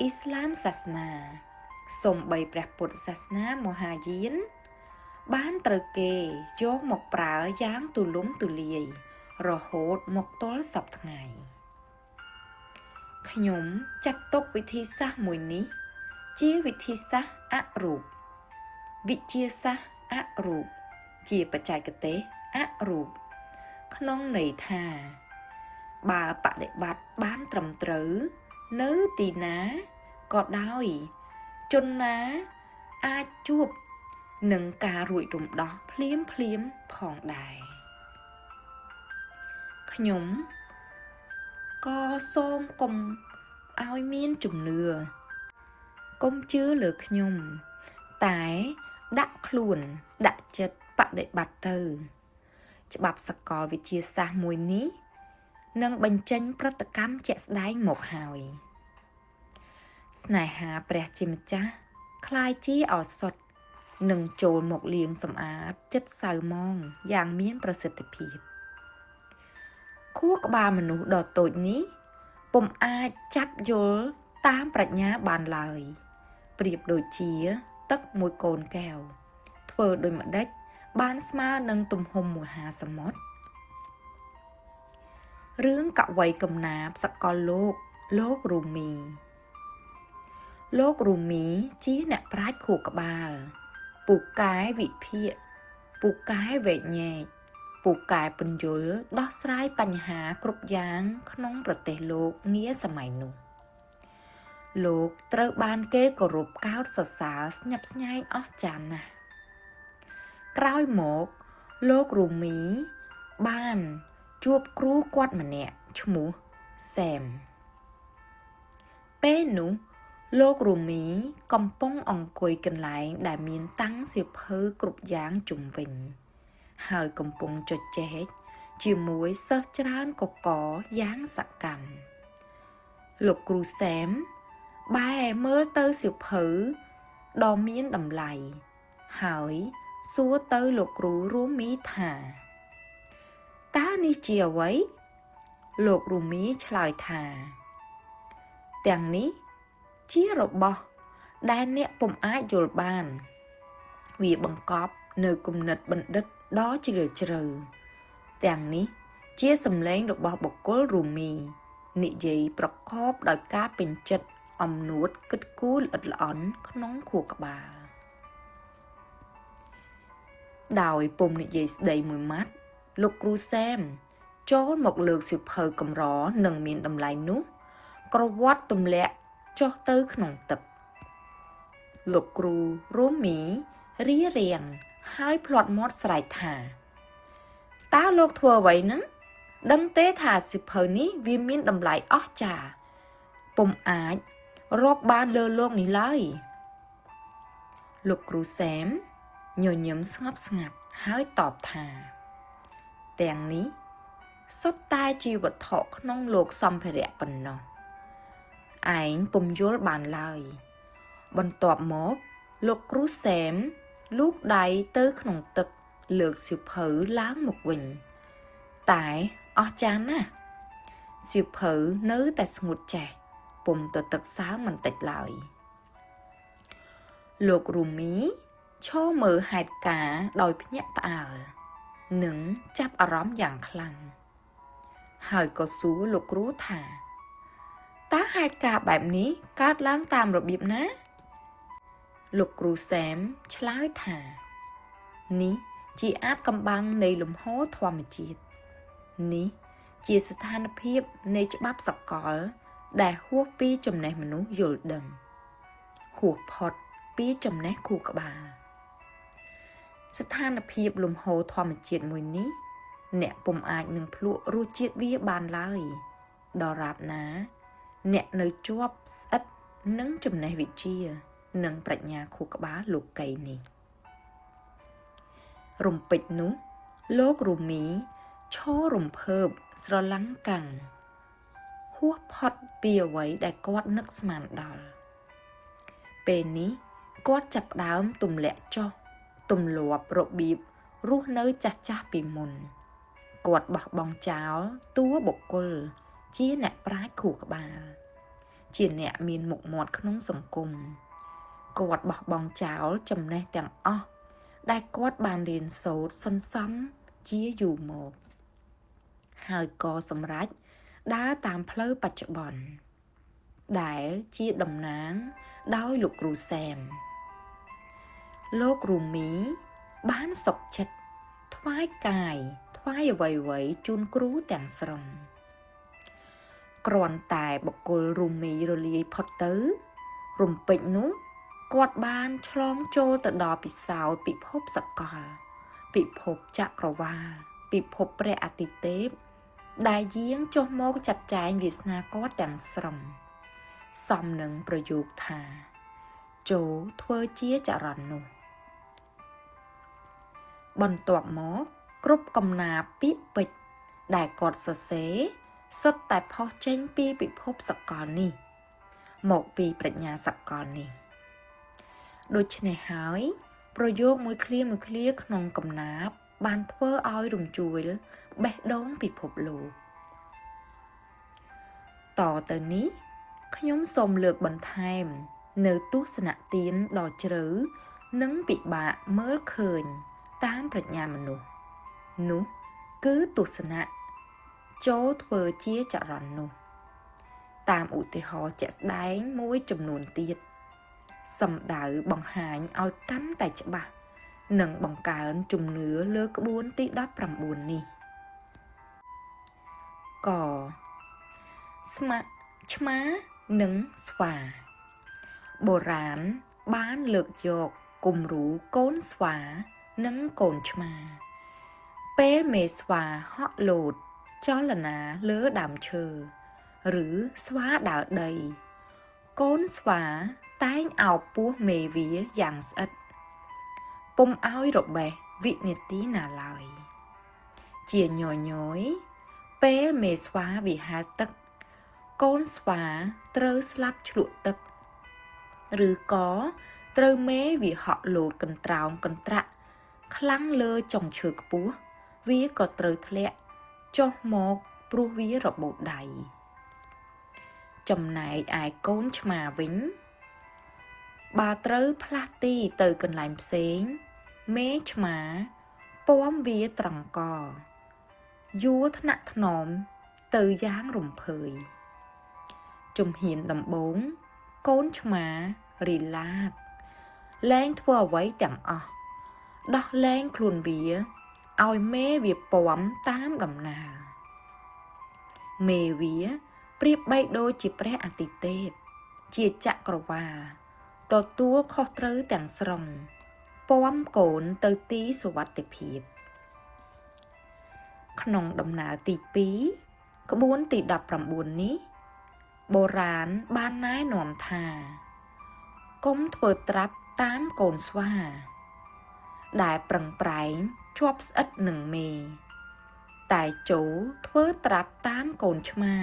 អ៊ីស្លាមសាសនា សូម្បីព្រះពុទ្ធសាសនាមហាយាន បានត្រូវគេយកមកប្រើយ៉ាងទូលំទូលាយ រហូតមកទល់សព្វថ្ងៃ ខ្ញុំចាត់ទុកវិធីសាស្ត្រមួយនេះ ជាវិធីសាស្ត្រអរូប វិទ្យាសាស្ត្រអរូប ជាបច្ចេកទេសអរូប ក្នុងន័យថា បើបដិបត្តិបានត្រឹមត្រូវ នៅទីណាក៏ដោយជនណាអាចជួបនឹងការរួចរំដោះភ្លាមភ្លាមផងដែរខ្ញុំក៏សូមកុំឲ្យមានជំនឿកុំជឿលើខ្ញុំ តែដាក់ខ្លួនដាក់ចិត្តបដិបត្តិទៅ ច្បាប់សកលវិទ្យាសាស្ត្រមួយនេះនឹងបញ្ចេញប្រតិកម្មជាក់ស្ដែងមកហើយ ស្នេហាព្រះជាម្ចាស់ក្លាយជាឱសថនឹងចូលមកលាងសម្អាតចិត្តសៅហ្មងយ៉ាងមានប្រសិទ្ធភាពខួរក្បាលមនុស្សដ៏តូចនេះពុំអាចចាប់យល់តាមប្រាជ្ញាបានឡើយ ប្រៀបដូចជាទឹកមួយកូនកែវធ្វើដូចម្ដេចបានស្មើនឹងទំហំមហាសមុទ្ររឿងកវីកំណាព្យសកលលោកលោករូមី លោករូមីជាអ្នកប្រាជ្ញខួរក្បាលពូកែវិភាគពូកែវែកញែកពូកែពន្យល់ដោះស្រាយបញ្ហាគ្រប់យ៉ាងក្នុងប្រទេសលោកនាសម័យនោះ លោកត្រូវបានគេគោរពកោតសរសើរស្ញប់ស្ញែងអស្ចារ្យណាស់ក្រោយមកលោករូមីបានជួបគ្រូគាត់ម្នាក់ឈ្មោះសែមពេលនោះលោករូមីកំពុងអង្គុយកន្លែងដែលមានតាំងសៀវភៅគ្រប់យ៉ាងជុំវិញ ហើយកំពុងជជែកជាមួយសិស្សច្រើនកកយ៉ាងសកម្មលោកគ្រូសែមបែរមើលទៅសៀវភៅដ៏មានតម្លៃហើយសួរទៅលោកគ្រូរូមីថាតើនេះជាអ្វីលោករូមីឆ្លើយថាទាំងនេះជារបស់ដែលអ្នកពុំអាចយល់បាន វាបង្កប់នៅគំនិតបណ្ឌិតដ៏ជ្រាលជ្រៅទាំងនេះជាសម្លេងរបស់បុគ្គលរូមីនិយាយប្រកបដោយការពេញចិត្តអំនួតគិតគូរល្អិតល្អន់ក្នុងខួរក្បាលដោយពុំនិយាយស្ដីមួយម៉ាត់លោកគ្រូសែមចូលមកលើកសៀវភៅកម្រនិងមានតម្លៃនោះក្រវ៉ាត់ទម្លាក់ចុះទៅក្នុងទឹកលោកគ្រូរូមីរារាំងហើយភ្លាត់មាត់ស្រែកថាតើលោកធ្វើអ្វីនឹងដឹងទេថាសៀវភៅនេះវាមានតម្លៃអស្ចារ្យពុំអាចរកបានលើលោកនេះឡើយលោកគ្រូសែមញញឹមស្ងប់ស្ងាត់ហើយតបថាទាំងនេះសុទ្ធតែជាវត្ថុក្នុងលោកសម្ភារៈប៉ុណ្ណោះឯងពុំយល់បានឡើយបន្ទាប់មកលោកគ្រូសែមលូកដៃទៅក្នុងទឹកលើកសៀវភៅឡើងមកវិញតែអស្ចារ្យណាស់សៀវភៅនៅតែស្ងួតចេះពុំទៅទឹកសើមបន្តិចឡើយលោករូមីឈរមើលហេតុការណ៍ដោយភ្ញាក់ផ្អើលនិងចាប់អារម្មណ៍យ៉ាងខ្លាំងហើយក៏សួរលោកគ្រូថាតើហេតុការណ៍បែបនេះកើតឡើងតាមរបៀបណាលោកគ្រូសែមឆ្លើយថានេះជាអាថ៌កំបាំងនៃលំហធម្មជាតិនេះជាស្ថានភាពនៃច្បាប់សកលដែលហួសពីចំណេះមនុស្សយល់ដឹងហួសផុតពីចំណេះខួរក្បាលស្ថានភាពលំហធម្មជាតិមួយនេះអ្នកពុំអាចនឹងភ្លក់រសជាតិវាបានឡើយដរាបណាអ្នកនៅជាប់ស្អិតនឹងចំណេះវិជ្ជានិងប្រាជ្ញាខួរក្បាលលោកីនេះរំពេចនោះលោករូមីឈររំភើបស្រឡាំងកាំងហួសផុតពីអ្វីដែលគាត់នឹកស្មានដល់ពេលនេះគាត់ចាប់ផ្ដើមទម្លាក់ចុះទម្លាប់របៀបរស់នៅចាស់ៗពីមុនគាត់បោះបង់ចោលតួបុគ្គលជាអ្នកប្រាជ្ញខួរក្បាលជាអ្នកមានមុខមាត់ក្នុងសង្គមគាត់បោះបង់ចោលចំណេះទាំងអស់ដែលគាត់បានរៀនសូត្រសន្សំជាយូរមកហើយក៏សម្រេចដើរតាមផ្លូវបច្ចុប្បន្នដែលជាតំណាងដោយលោកគ្រូសែមលោករូមីបានសុខចិត្តថ្វាយកាយថ្វា ថ្វាយអ្វីៗជូនគ្រូទាំងស្រុងគ្រាន់តែបុគ្គលរូមីរលាយផុតទៅ រំពេចនោះគាត់បានឆ្លងចូលទៅដល់ពិសោធន៍ពិភពសកល ពិភពចក្រវាល ពិភពព្រះអាទិទេព ដែលយាងចុះមកចាត់ចែងវាសនាគាត់ទាំងស្រុង សមនឹងប្រយោគថា ចូលធ្វើជាចរន្តនោះ បន្ទាប់មកគ្រប់កំណាពាក្យពេចន៍ដែលគាត់សរសេរសុទ្ធតែផុសចេញពីពិភពសកលនេះ មកពីប្រាជ្ញាសកលនេះ ដូច្នេះហើយ ប្រយោគមួយឃ្លាមួយឃ្លាក្នុងកំណាព្យបានធ្វើឲ្យរំជួលបេះដូងពិភពលោក តទៅនេះខ្ញុំសូមលើកបន្ថែម នៅទស្សនទានដ៏ជ្រៅនិងពិបាកមើលឃើញតាមប្រាជ្ញាមនុស្ស នោះគឺទស្សនៈចូលធ្វើជាចរន្តនោះ តាមឧទាហរណ៍ជាក់ស្ដែងមួយចំនួនទៀត សំដៅបង្ហាញឲ្យកាន់តែច្បាស់ និងបង្កើនជំនឿលើក្បួនទី19នេះ កស្មាឆ្មានិងស្វា បុរាណបានលើកយកគំរូកូនស្វានិងកូនឆ្មា ពេលមេស្វាហក់លោតចលនាលើដើមឈើ ឬស្វាដើរដី កូនស្វាតែងអោបពោះមេវាយ៉ាងស្អិត ពុំឲ្យរបេះវិនាទីណាឡើយ ជាញយយ ពេលមេស្វាវាហែលទឹក កូនស្វាត្រូវស្លាប់ជ្រក់ទឹក ឬក៏ត្រូវមេវាហក់លោតកន្ត្រោងកន្ត្រាក់ខ្លាំងលើចុងឈើខ្ពស់ វាក៏ត្រូវធ្លាក់ចុះមកព្រោះវារបូតដៃ ចំណែកឯកូនឆ្មាវិញ បើត្រូវផ្លាស់ទីទៅកន្លែងផ្សេង មេឆ្មាពាំវាត្រង់ក យួរថ្នាក់ថ្នមទៅយ៉ាងរំភើយ ជំហានដំបូង កូនឆ្មារីឡាត លែងធ្វើអ្វីទាំងអស់ ដោះលែងខ្លួនវាឲ្យមេវាពាំតាមដំណើរ មេវាប្រៀបបីដូចជាព្រះអាទិទេព ជាចក្រវាល ទទួលខុសត្រូវទាំងស្រុង ពាំកូនទៅទីសុវត្ថិភាព ក្នុងដំណើរទី2 ក្បួនទី19នេះ បុរាណបានណែនាំថា កុំធ្វើត្រាប់តាមកូនស្វា ដែលប្រឹងប្រែងជាប់ស្អិតនឹងមេ តែចូលធ្វើត្រាប់តាមកូនឆ្មា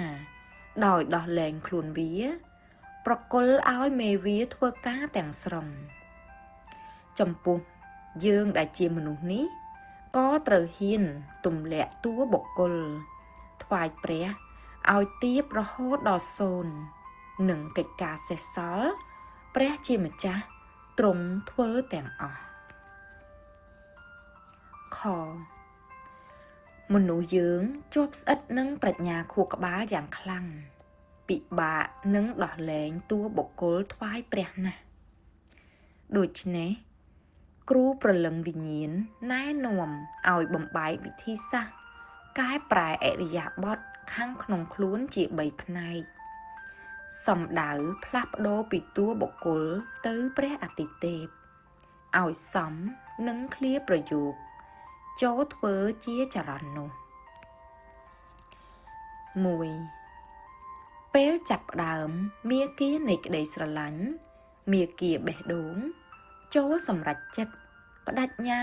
ដោយដោះលែងខ្លួនវា ប្រគល់ឲ្យមេវាធ្វើការទាំងស្រុង ចំពោះយើងដែលជាមនុស្សនេះ ក៏ត្រូវហ៊ានទម្លាក់តួបុគ្គល ថ្វាយព្រះឲ្យទៀបរហូតដល់សូន្យ និងកិច្ចការសេសសល់ ព្រះជាម្ចាស់ទ្រង់ធ្វើទាំងអស់ ខមនុស្សយើងជាប់ស្អិតនឹងប្រាជ្ញាខួរក្បាលយ៉ាងខ្លាំង ពិបាកនឹងដោះលែងតួបុគ្គលថ្វាយព្រះណាស់ ដូច្នេះ គ្រូព្រលឹងវិញ្ញាណណែនាំឲ្យបំបែកវិធីសាស្ត្រកែប្រែឥរិយាបថខាងក្នុងខ្លួនជា3ផ្នែក សំដៅផ្លាស់ប្ដូរពីតួបុគ្គលទៅព្រះអាទិទេព ឲ្យសមនឹងឃ្លាប្រយោគចូលធ្វើជាចរន្តនោះ 1ពេលចាប់ផ្ដើមមាគ៌ានៃក្តីស្រឡាញ់ មាគ៌ាបេះដូង ចូលសម្រេចចិត្តបដិញ្ញា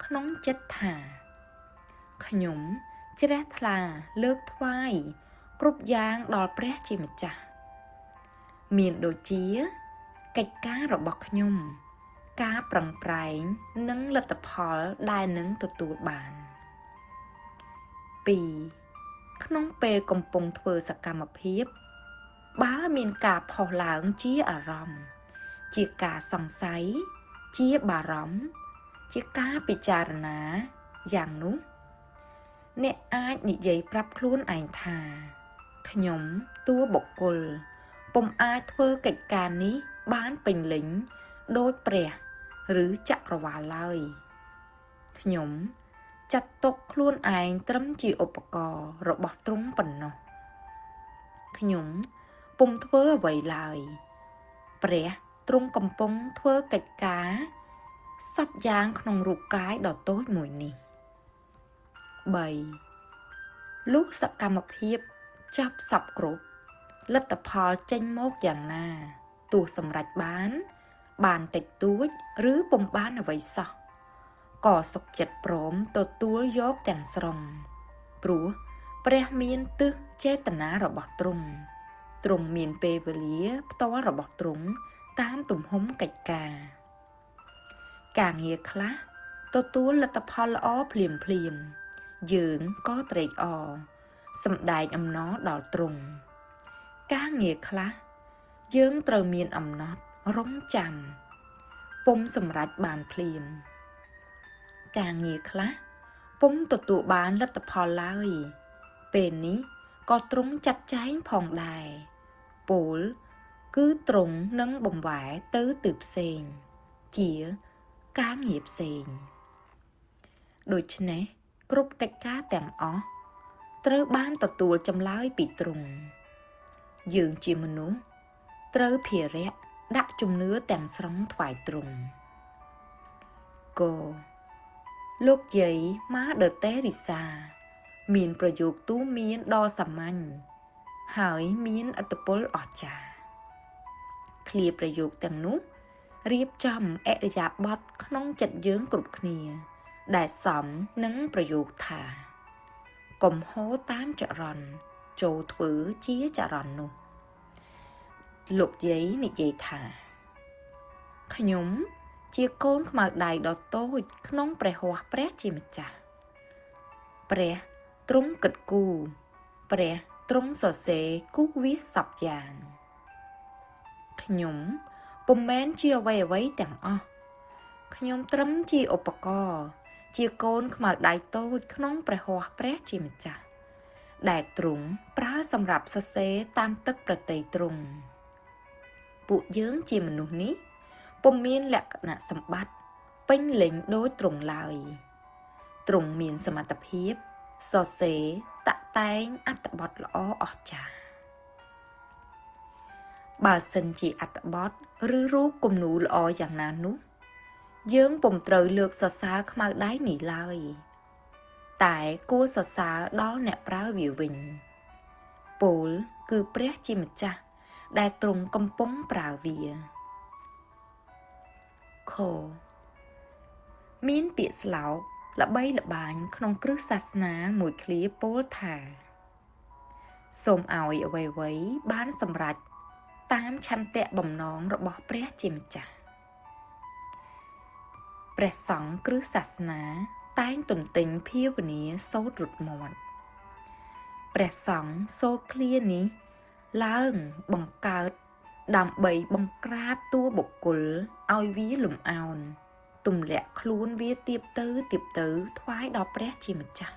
ក្នុងចិត្តថា ខ្ញុំជ្រះថ្លាលើកថ្វាយគ្រប់យ៉ាងដល់ព្រះជាម្ចាស់ មានដូចជាកិច្ចការរបស់ខ្ញុំ ការប្រឹងប្រែងនិងលទ្ធផលដែលនឹងទទួលបាន 2ក្នុងពេលកំពុងធ្វើសកម្មភាព បើមានការផុសឡើងជាអារម្មណ៍ ជាការសង្ស័យ ជាបារម្ភ ជាការពិចារណាយ៉ាងនោះ អ្នកអាចនិយាយប្រាប់ខ្លួនឯងថា ខ្ញុំតួបុគ្គល ពុំអាចធ្វើកិច្ចការនេះបានពេញលេញដូចព្រះឬចក្រវាលឡើយ ខ្ញុំ ចាត់ទុកខ្លួនឯងត្រឹមជាឧបករណ៍របស់ទ្រង់ប៉ុណ្ណោះខ្ញុំពុំធ្វើអ្វីឡើយព្រះទ្រង់កំពុងធ្វើកិច្ចការសព្វយ៉ាងក្នុងរូបកាយដ៏តូចមួយនេះ3លុះសកម្មភាពចប់សព្វគ្រប់លទ្ធផលចេញមកយ៉ាងណាទោះសម្រេចបាន បានតិចតួចឬពុំបានអ្វីសោះក៏សុខចិត្តព្រមទទួលយកទាំងស្រុងព្រោះព្រះមានទិសចេតនារបស់ទ្រង់ទ្រង់មានពេលវេលាផ្ទាល់របស់ទ្រង់តាមទំហំកិច្ចការការងារខ្លះទទួលលទ្ធផលល្អភ្លាមភ្លាមយើងក៏ត្រេកអរសម្ដែងអំណរដល់ទ្រង់ការងារខ្លះយើងត្រូវមានអំណត់រងចាំពុំសម្រេចបានភ្លាមការងារខ្លះពុំទទួលបានលទ្ធផលឡើយពេលនេះក៏ទ្រង់ចាត់ចែងផងដែរពោលគឺទ្រង់នឹងបំវែរទៅទិសផ្សេងជាការងារផ្សេងដូច្នេះគ្រប់កិច្ចការទាំងអស់ត្រូវបានទទួលចម្លើយពីទ្រង់យើងជាមនុស្សត្រូវភារៈដាក់ជំនឿទាំងស្រុងថ្វាយទ្រង់កលោកយាយម៉ាដឺតេរីសាមានប្រយោគទូមានដ៏សាមញ្ញហើយមានឥទ្ធិពលអស្ចារ្យឃ្លាប្រយោគទាំងនោះរៀបចំឥរិយាបថក្នុងចិត្តយើងគ្រប់គ្នាដែលសមនឹងប្រយោគថាកុំហូរតាមចរន្តចូលធ្វើជាចរន្តនោះលោកយាយនិយាយថាខ្ញុំជាកូនខ្មៅដៃដ៏តូចក្នុងព្រះហស្ថព្រះជាម្ចាស់ព្រះទ្រង់គិតគូរព្រះទ្រង់សរសេរគូសវាសសព្វយ៉ាងខ្ញុំពុំមែនជាអ្វីៗទាំងអស់ខ្ញុំត្រឹមជាឧបករណ៍ជាកូនខ្មៅដៃតូចក្នុងព្រះហស្ថព្រះជាម្ចាស់ដែលទ្រង់ប្រើសម្រាប់សរសេរតាមទឹកព្រះទ័យទ្រង់ពួកយើងជាមនុស្សនេះពុំមានលក្ខណៈសម្បត្តិពេញលេញដូចទ្រង់ឡើយទ្រង់មានសមត្ថភាពសរសេរតាក់តែងអត្ថបទល្អអស្ចារ្យបើសិនជាអត្ថបទឬរូបគំនូរល្អយ៉ាងណានោះយើងពុំត្រូវលើកសរសើរខ្មៅដៃនេះឡើយតែគួរសរសើរដល់អ្នកប្រើវាវិញពោលគឺព្រះជាម្ចាស់ដែលទ្រង់កំពុងប្រើវាខមានពាក្យស្លោកល្បីល្បាញក្នុងគ្រឹះសាសនាមួយឃ្លាពោលថាសូមឲ្យអ្វីៗបានសម្រេចតាមឆន្ទៈបំណងរបស់ព្រះជាម្ចាស់ព្រះសង្ឃគ្រឹះសាសនាតែងទន្ទិញភាវនាសូត្ររត់មាត់ព្រះសង្ឃសូត្រឃ្លានេះឡើងបង្កើតដើម្បីបង្ក្រាបតួបុគ្គលឲ្យវាលំអោនទម្លាក់ខ្លួនវាទៀបទៅទៀបទៅថ្វាយដល់ព្រះជាម្ចាស់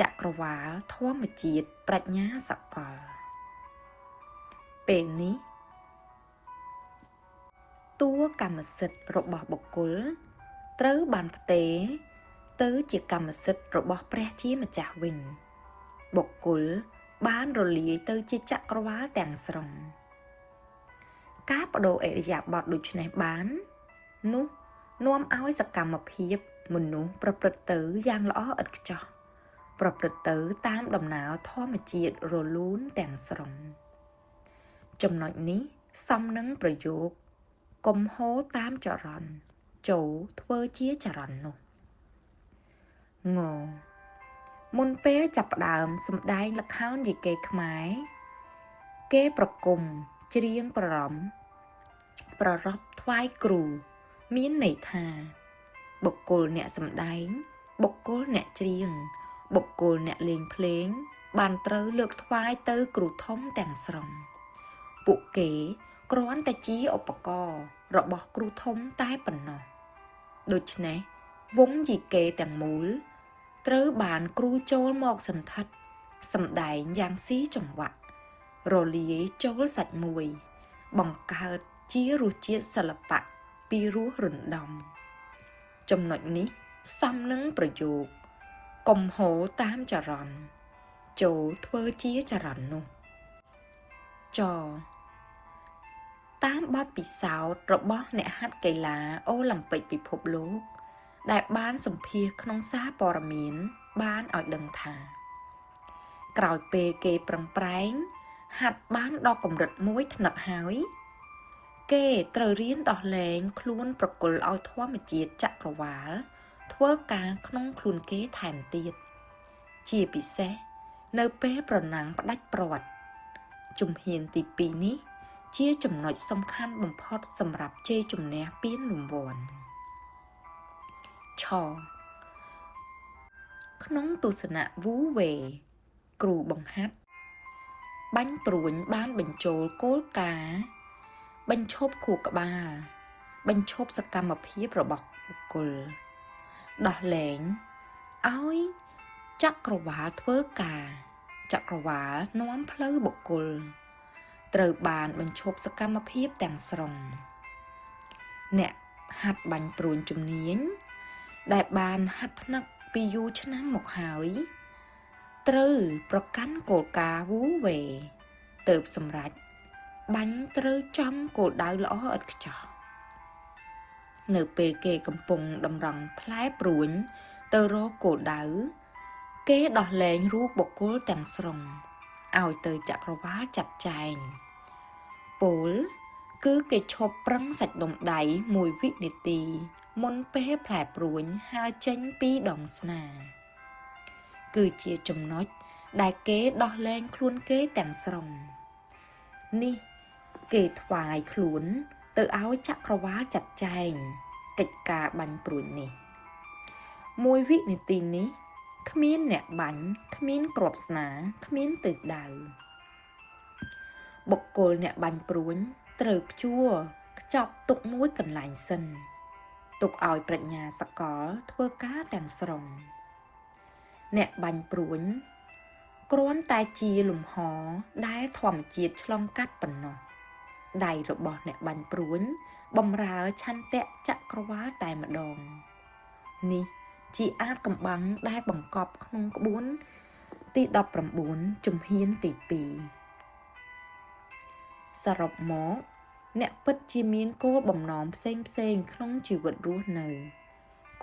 ចក្រវាលធម្មជាតិប្រាជ្ញាសកលពេលនេះតួកម្មសិទ្ធិរបស់បុគ្គលត្រូវបានផ្ទេរទៅជាកម្មសិទ្ធិរបស់ព្រះជាម្ចាស់វិញបុគ្គលបានរលាយទៅជាចក្រវាលទាំងស្រុងការបដូរឥរិយាបថដូចនេះបាននោះនាំឲ្យសកម្មភាពមនុស្សប្រព្រឹត្តទៅយ៉ាងល្អឥតខ្ចោះប្រព្រឹត្តទៅតាមដំណើរធម្មជាតិរលូនទាំងស្រុងចំណុចនេះសមនឹងប្រយោគកុំហូរតាមចរន្តចូលធ្វើជាចរន្តនោះងមុនពេលចាប់ផ្ដើមសម្ដែងល្ខោនយីកេខ្មែរគេប្រគំច្រៀងប្ររំប្ររពថ្វាយគ្រូមានន័យថាបុគ្គលអ្នកសម្ដែងបុគ្គលអ្នកច្រៀងបុគ្គលអ្នកលេងភ្លេងបានត្រូវលើកថ្វាយទៅគ្រូធំទាំងស្រុងពួកគេគ្រាន់តែជាឧបករណ៍របស់គ្រូធំតែប៉ុណ្ណោះដូច្នេះវងយីកេទាំងមូលត្រូវបានគ្រូចូលមកសន្ធិដ្ឋសម្ដែងយ៉ាងស៊ីចង្វាក់រលាយចូលសាច់មួយបង្កើតជារសជាតិសិល្បៈពីរោះរណ្ដំចំណុចនេះសមនឹងប្រយោគ កុំហូរតាមចរន្ត ចូលធ្វើជាចរន្តនោះចតាមបទពិសោធន៍របស់អ្នកហាត់កីឡាអូឡាំពិកពិភពលោក ដែលបានសម្ភាសន៍ក្នុងសារព័ត៌មានបានឲ្យដឹងថា ក្រោយពេលគេប្រឹងប្រែង ហាត់បានដល់កម្រិតមួយថ្នឹកហើយ គេត្រូវរៀនដោះលែងខ្លួនប្រគល់ឲ្យធម្មជាតិចក្រវាល ធ្វើការក្នុងខ្លួនគេថែមទៀត ជាពិសេសនៅពេលប្រណាំងផ្ដាច់ព្រ័ត្រជំហានទី2នេះ ជាចំណុចសំខាន់បំផុតសម្រាប់ជ័យជំនះពានរង្វាន់ឆក្នុងទស្សនៈវូវេគ្រូបង្ហាត់ បាញ់ព្រួញបានបញ្ចូលគោលការណ៍បញ្ឈប់ខួរក្បាល បញ្ឈប់សកម្មភាពរបស់បុគ្គលដោះលែងឲ្យចក្រវាលធ្វើការចក្រវាលនាំផ្លូវបុគ្គល ត្រូវបានបញ្ឈប់សកម្មភាពទាំងស្រុងអ្នកហាត់បាញ់ព្រួញជំនាញដែលបានហាត់ថ្នឹកពីយូរឆ្នាំមកហើយ ត្រូវប្រកាន់គោលការណ៍វូវេទៅសម្រេចបាញ់ត្រូវចំគោលដៅល្អឥតខ្ចោះនៅពេលគេកំពុងតម្រង់ផ្លែព្រួញទៅរកគោលដៅគេដោះលែងរូបបុគ្គលទាំងស្រុងឲ្យទៅចក្រវាលចាត់ចែងពោលគឺគេឈប់ប្រឹងសាច់ដុំដៃមួយវិនាទីមុនពេលផ្លែព្រួញហើរចេញពីដងស្នាគឺជាចំណុចដែលគេដោះលែងខ្លួនគេទាំងស្រុងនេះគេថ្វាយខ្លួនទៅឲ្យចក្រវាលចាត់ចែងកិច្ចការបាញ់ព្រួញនេះមួយវិនាទីនេះគ្មានអ្នកបាញ់គ្មានគ្រាប់ស្នាគ្មានទិសដៅបុគ្គលអ្នកបាញ់ព្រួញត្រូវព្យួរខ្ចប់ទុកមួយកន្លែងសិនទុកឲ្យប្រាជ្ញាសកលធ្វើការទាំងស្រុងអ្នកបាញ់ព្រួញគ្រាន់តែជាលំហដែលធម្មជាតិឆ្លងកាត់ប៉ុណ្ណោះដៃរបស់អ្នកបាញ់ព្រួញបំរើឆន្ទៈចក្រវាលតែម្ដងនេះជាអាចកំបាំងដែលបង្កប់ក្នុងក្បួនទី19ជំហានទី2សរុបមកអ្នកពិតជាមានគោលបំណងផ្សេងផ្សេងក្នុងជីវិតរស់នៅ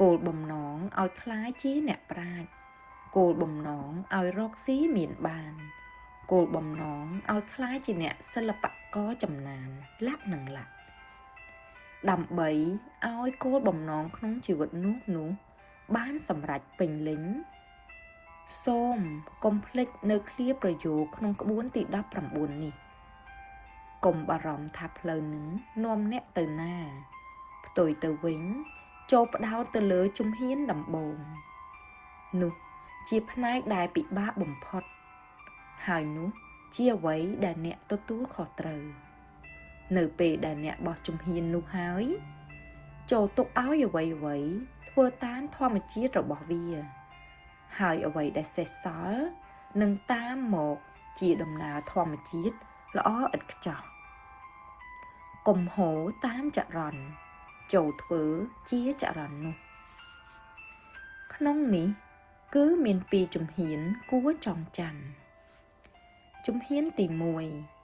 គោលបំណងឲ្យក្លាយជាអ្នកប្រាជ្ញគោលបំណងឲ្យរកស៊ីមានបានគោលបំណងឲ្យក្លាយជាអ្នកសិល្បករចំណានលក្ខនឹងលក្ខដើម្បីឲ្យគោលបំណងក្នុងជីវិតនោះបានសម្រេចពេញលេញសូមកុំភ្លេចនៅឃ្លាប្រយោគក្នុងក្បួនទី19នេះកុំបារម្ភថាផ្លូវនឹងនាំអ្នកទៅណាផ្ទុយទៅវិញចូលផ្ដោតទៅលើជំហានដំបូងនោះជាផ្នែកដែលពិបាកបំផុតហើយនោះជាអ្វីដែលអ្នកទទួលខុសត្រូវនៅពេលដែលអ្នកបោះជំហាននោះហើយចូលទុកឲ្យអ្វីៗធ្វើតាមធម្មជាតិរបស់វាហើយអ្វីដែលសេសសល់នឹងតាមមកជាដំណើរធម្មជាតិល្អឥតខ្ចោះកុំហូរតាមចរន្តចូលធ្វើជាចរន្តនោះក្នុងនេះគឺមានពីរជំហានគួរចងចាំជំហានទី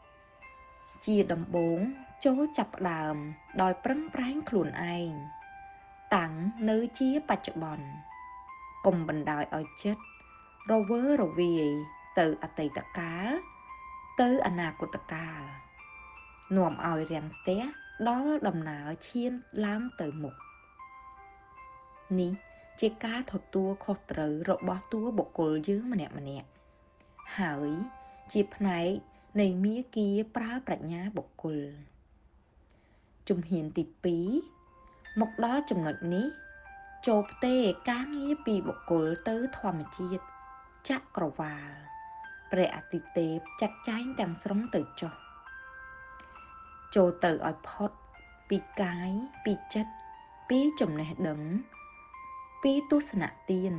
1ជាដំបូងចូលចាប់ផ្ដើមដោយប្រឹងប្រែងខ្លួនឯងតាំងនៅជាបច្ចុប្បន្នកុំបណ្ដោយឲ្យចិត្តរវើរវាយទៅអតីតកាលទៅអនាគតកាលនាំឲ្យរាំងស្ទះដល់ដំណើរឈានឡើងទៅមុខនេះជាការទទួលខុសត្រូវរបស់តួបុគ្គលយើងម្នាក់ៗហើយជាផ្នែកនៃមាគ៌ាប្រើប្រាជ្ញាបុគ្គលជំហានទី2មកដល់ចំណុចនេះចូលផ្ទេរការងារពីបុគ្គលទៅធម្មជាតិចក្រវាលព្រះអាទិទេពចាត់ចែងទាំងស្រុងទៅចុះចូលទៅឲ្យផុតពីកាយពីចិត្តពីចំណេះដឹងពីទស្សនទាន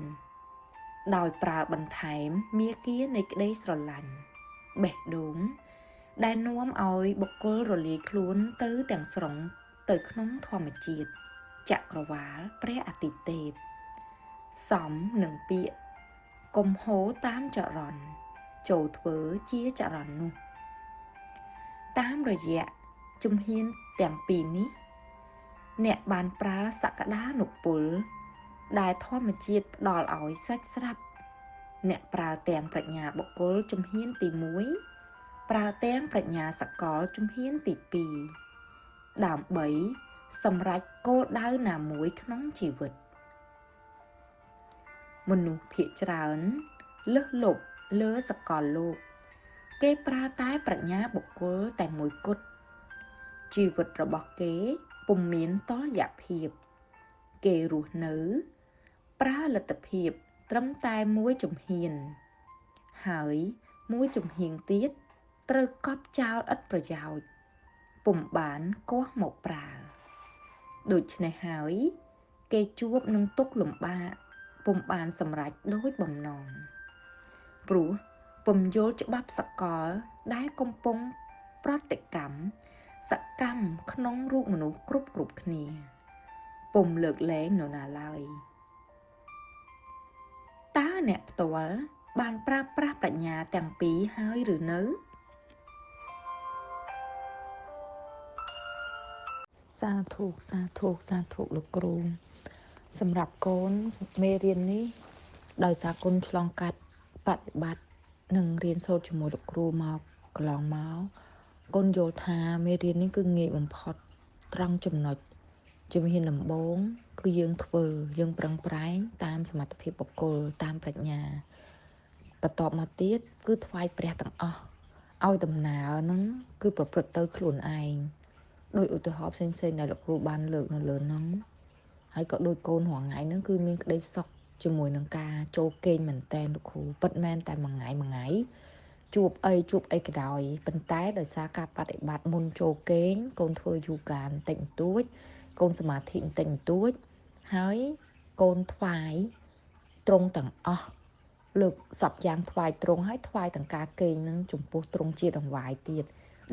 ដោយប្រើបន្ថែមមាគ៌ានៃក្តីស្រឡាញ់បេះដូងដែលនាំឲ្យបុគ្គលរលាយខ្លួនទៅទាំងស្រុងទៅក្នុងធម្មជាតិចក្រវាលព្រះអាទិទេពសមនឹងពាក្យ កុំហូរតាមចរន្តចូលធ្វើជាចរន្តនោះតាមរយៈជំហានទាំងពីរនេះអ្នកបានប្រើសក្តានុពលដែលធម្មជាតិផ្ដល់ឲ្យសាច់ស្រាប់អ្នកប្រើទាំងប្រាជ្ញាបុគ្គលជំហានទី1ប្រើទាំងប្រាជ្ញាសកលជំហានទី2ដើម្បីសម្រេចគោលដៅណាមួយក្នុងជីវិតមនុស្សភាគច្រើនលើសលប់លើសកលលោកគេប្រើតែប្រាជ្ញាបុគ្គលតែមួយគត់ជីវិតរបស់គេពុំមានតុល្យភាពគេរស់នៅប្រើលទ្ធភាពត្រឹមតែមួយជំហានហើយមួយជំហានទៀតត្រូវកប់ចោលឥតប្រយោជន៍ពុំបានកោះមកប្រើដូច្នេះហើយគេជួបនឹងទុក្ខលំបាកពុំបានសម្រេចដូចបំណងព្រោះពុំយល់ច្បាប់សកលដែលកំពុងប្រតិកម្មសកម្មក្នុងរូបមនុស្សគ្រប់គ្នាពុំលើកលែងនរណាឡើយតើអ្នកផ្ទាល់បានប្រើប្រាស់ប្រាជ្ញាទាំងពីរហើយឬនៅសាធុសាធុសាធុលោកគ្រូសម្រាប់កូនមេរៀននេះដោយសារកូនឆ្លងកាត់បប្រតិបត្តិនិងរៀនសូត្រជាមួយលោកគ្រូមកកន្លងមកកូនយល់ថាមេរៀននេះគឺងាយបំផុតត្រង់ចំណុចជំហានដំបូងគឺយើងធ្វើយើងប្រឹងប្រែងតាមសមត្ថភាពបុគ្គលតាមប្រាជ្ញាបន្ទាប់មកទៀតគឺថ្វាយព្រះទាំងអស់ឲ្យដំណើរហ្នឹងគឺប្រព្រឹត្តទៅខ្លួនឯងដោយឧទាហរណ៍ផ្សេងៗដែលលោកគ្រូបានលើកនៅលើហ្នឹងហើយក៏ដូចកូនរាល់ថ្ងៃហ្នឹងគឺមានក្តីសុខជាមួយនឹងការចូលគេងមែនតែនលោកគ្រូពិតមែនតែមួយថ្ងៃជួបអីក៏ដោយប៉ុន្តែដោយសារការបដិបត្តិមុនចូលគេងកូនធ្វើយូហ្គាបន្តិចបន្តួចកូនសមាធិបន្តិចបន្តួចហើយកូនថ្វាយត្រង់ទាំងអស់លើកសពយ៉ាងថ្វាយត្រង់ហើយថ្វាយទាំងការគេងនឹងចំពោះត្រង់ជាដង្វាយទៀត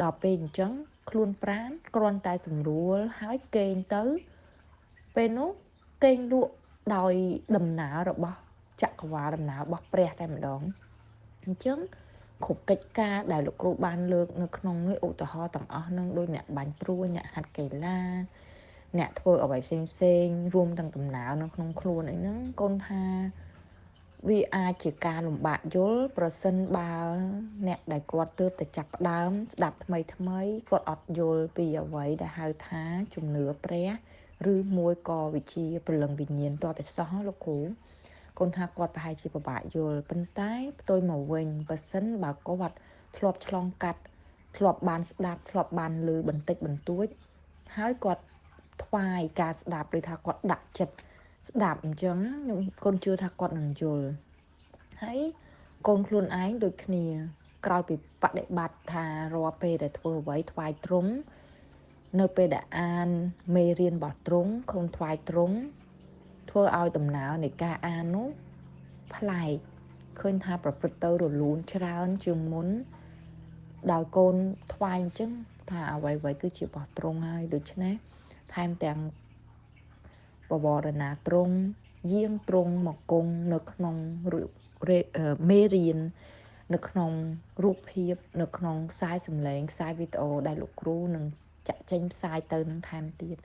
ដល់ពេលអញ្ចឹងខ្លួនប្រាណគ្រាន់តែសម្រួលហើយគេងទៅពេលនោះគេងលក់ដោយដំណើររបស់ចក្រវាលដំណើររបស់ព្រះតែម្ដងអញ្ចឹងគ្រប់កិច្ចការដែលលោកគ្រូបានលើកនៅក្នុងនេះឧទាហរណ៍ទាំងអស់នឹងដូចអ្នកបាញ់ព្រួយអ្នកហាត់កីឡាអ្នកធ្វើអ្វីផ្សេងៗរួមទាំងដំណើរនៅក្នុងខ្លួនអីហ្នឹងកូនថាវាអាចជាការលំបាកយល់ប្រសិនបើអ្នកដែលគាត់ទើបតែចាប់ផ្ដើមស្ដាប់ថ្មីគាត់អត់យល់ពីអ្វីដែលហៅថាជំនឿព្រះឬមួយក៏វិជាព្រលឹងវិញ្ញាណតតែសោះលោកគ្រូកូនថាគាត់ប្រហែលជាពិបាកយល់ប៉ុន្តែផ្ទុយមកវិញប្រសិនបើគាត់ធ្លាប់ឆ្លងកាត់ធ្លាប់បានស្ដាប់ធ្លាប់បានឮបន្តិចបន្តួចហើយគាត់ថ្វាយការស្ដាប់ឬថាគាត់ដាក់ចិត្តស្ដាប់អញ្ចឹងខ្ញុំកូនជឿថាគាត់នឹងយល់ហើយកូនខ្លួនឯងដូចគ្នាក្រោយពីបដិបត្តិថារាល់ពេលដែលធ្វើអ្វីថ្វាយត្រង់នៅពេលដែលអានមេរៀនរបស់ត្រង់ខ្លួនថ្វាយត្រង់ធ្វើឲ្យដំណើរនៃការអាននោះប្លែកឃើញថាប្រព្រឹត្តទៅរលូនច្រើនជាងមុនដោយកូនថ្វាយអញ្ចឹងថាអ្វីៗគឺជារបស់ត្រង់ហើយដូច្នេះថែមទាំងបវរណាត្រង់យាងត្រង់មកគង់នៅក្នុងមេរៀននៅក្នុងរូបភាពនៅក្នុងខ្សែសំឡេងខ្សែវីដេអូដែលលោកគ្រូនឹងចាក់ចេញផ្សាយទៅនឹងថែមទៀត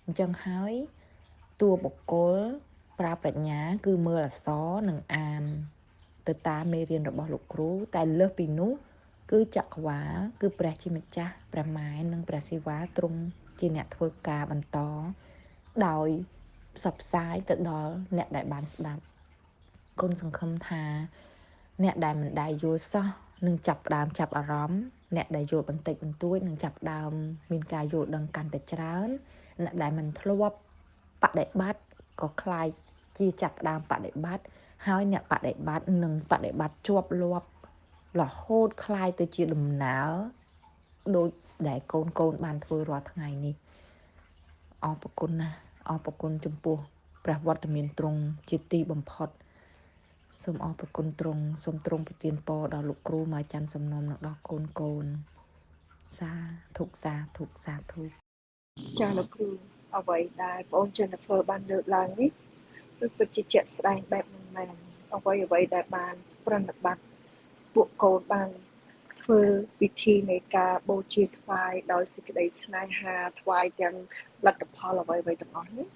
អញ្ចឹងហើយតួបុគ្គលប្រើប្រាជ្ញាគឺមើលអក្សរនិងអានទៅតាមមេរៀនរបស់លោកគ្រូតែលើសពីនោះគឺចក្រវាលគឺព្រះជាម្ចាស់ព្រះម៉ែនិងព្រះសិវាទ្រង់ជាអ្នកធ្វើការបន្តដោយផ្សព្វផ្សាយទៅដល់អ្នកដែលបានស្ដាប់កូនសង្ឃឹមថាអ្នកដែលមិនដែលយល់សោះនឹងចាប់ផ្ដើមចាប់អារម្មណ៍អ្នកដែលយល់បន្តិចបន្តួចនឹងចាប់ផ្ដើមមានការយល់ដឹងកាន់តែច្រើនអ្នកដែលមិនធ្លាប់បដិបត្តិក៏คล้ายជាចាប់ផ្ដើមបដិបត្តិហើយអ្នកបដិបត្តិនឹងបដិបត្តិជាប់លាប់រហូតคล้ายទៅជាដំណើរដូចដែលកូនបានធ្វើរាល់ថ្ងៃនេះអរគុណណាស់អរគុណចំពោះព្រះវត្តមានទ្រង់ជាទីបំផុតសូមអរគុណទ្រង់សូមទ្រង់ប្រទានពរដល់លោកគ្រូម៉ែច័ន្ទសំណុំនិងដល់កូនសាធុសាធុសាធុចាលោកគ្រូអ្វីដែលបង Jennifer បានលើកឡើងនេះគឺពិតជាជាក់ស្ដែងបែបហ្នឹងមែន អ្វីអ្វីដែលបានប្រណិប័តពួកកូនបានធ្វើពិធីនៃការបូជាថ្វាយដោយសេចក្តីស្នេហាថ្វាយទាំងលទ្ធផលអ្វីអ្វីទាំងអស់នេះ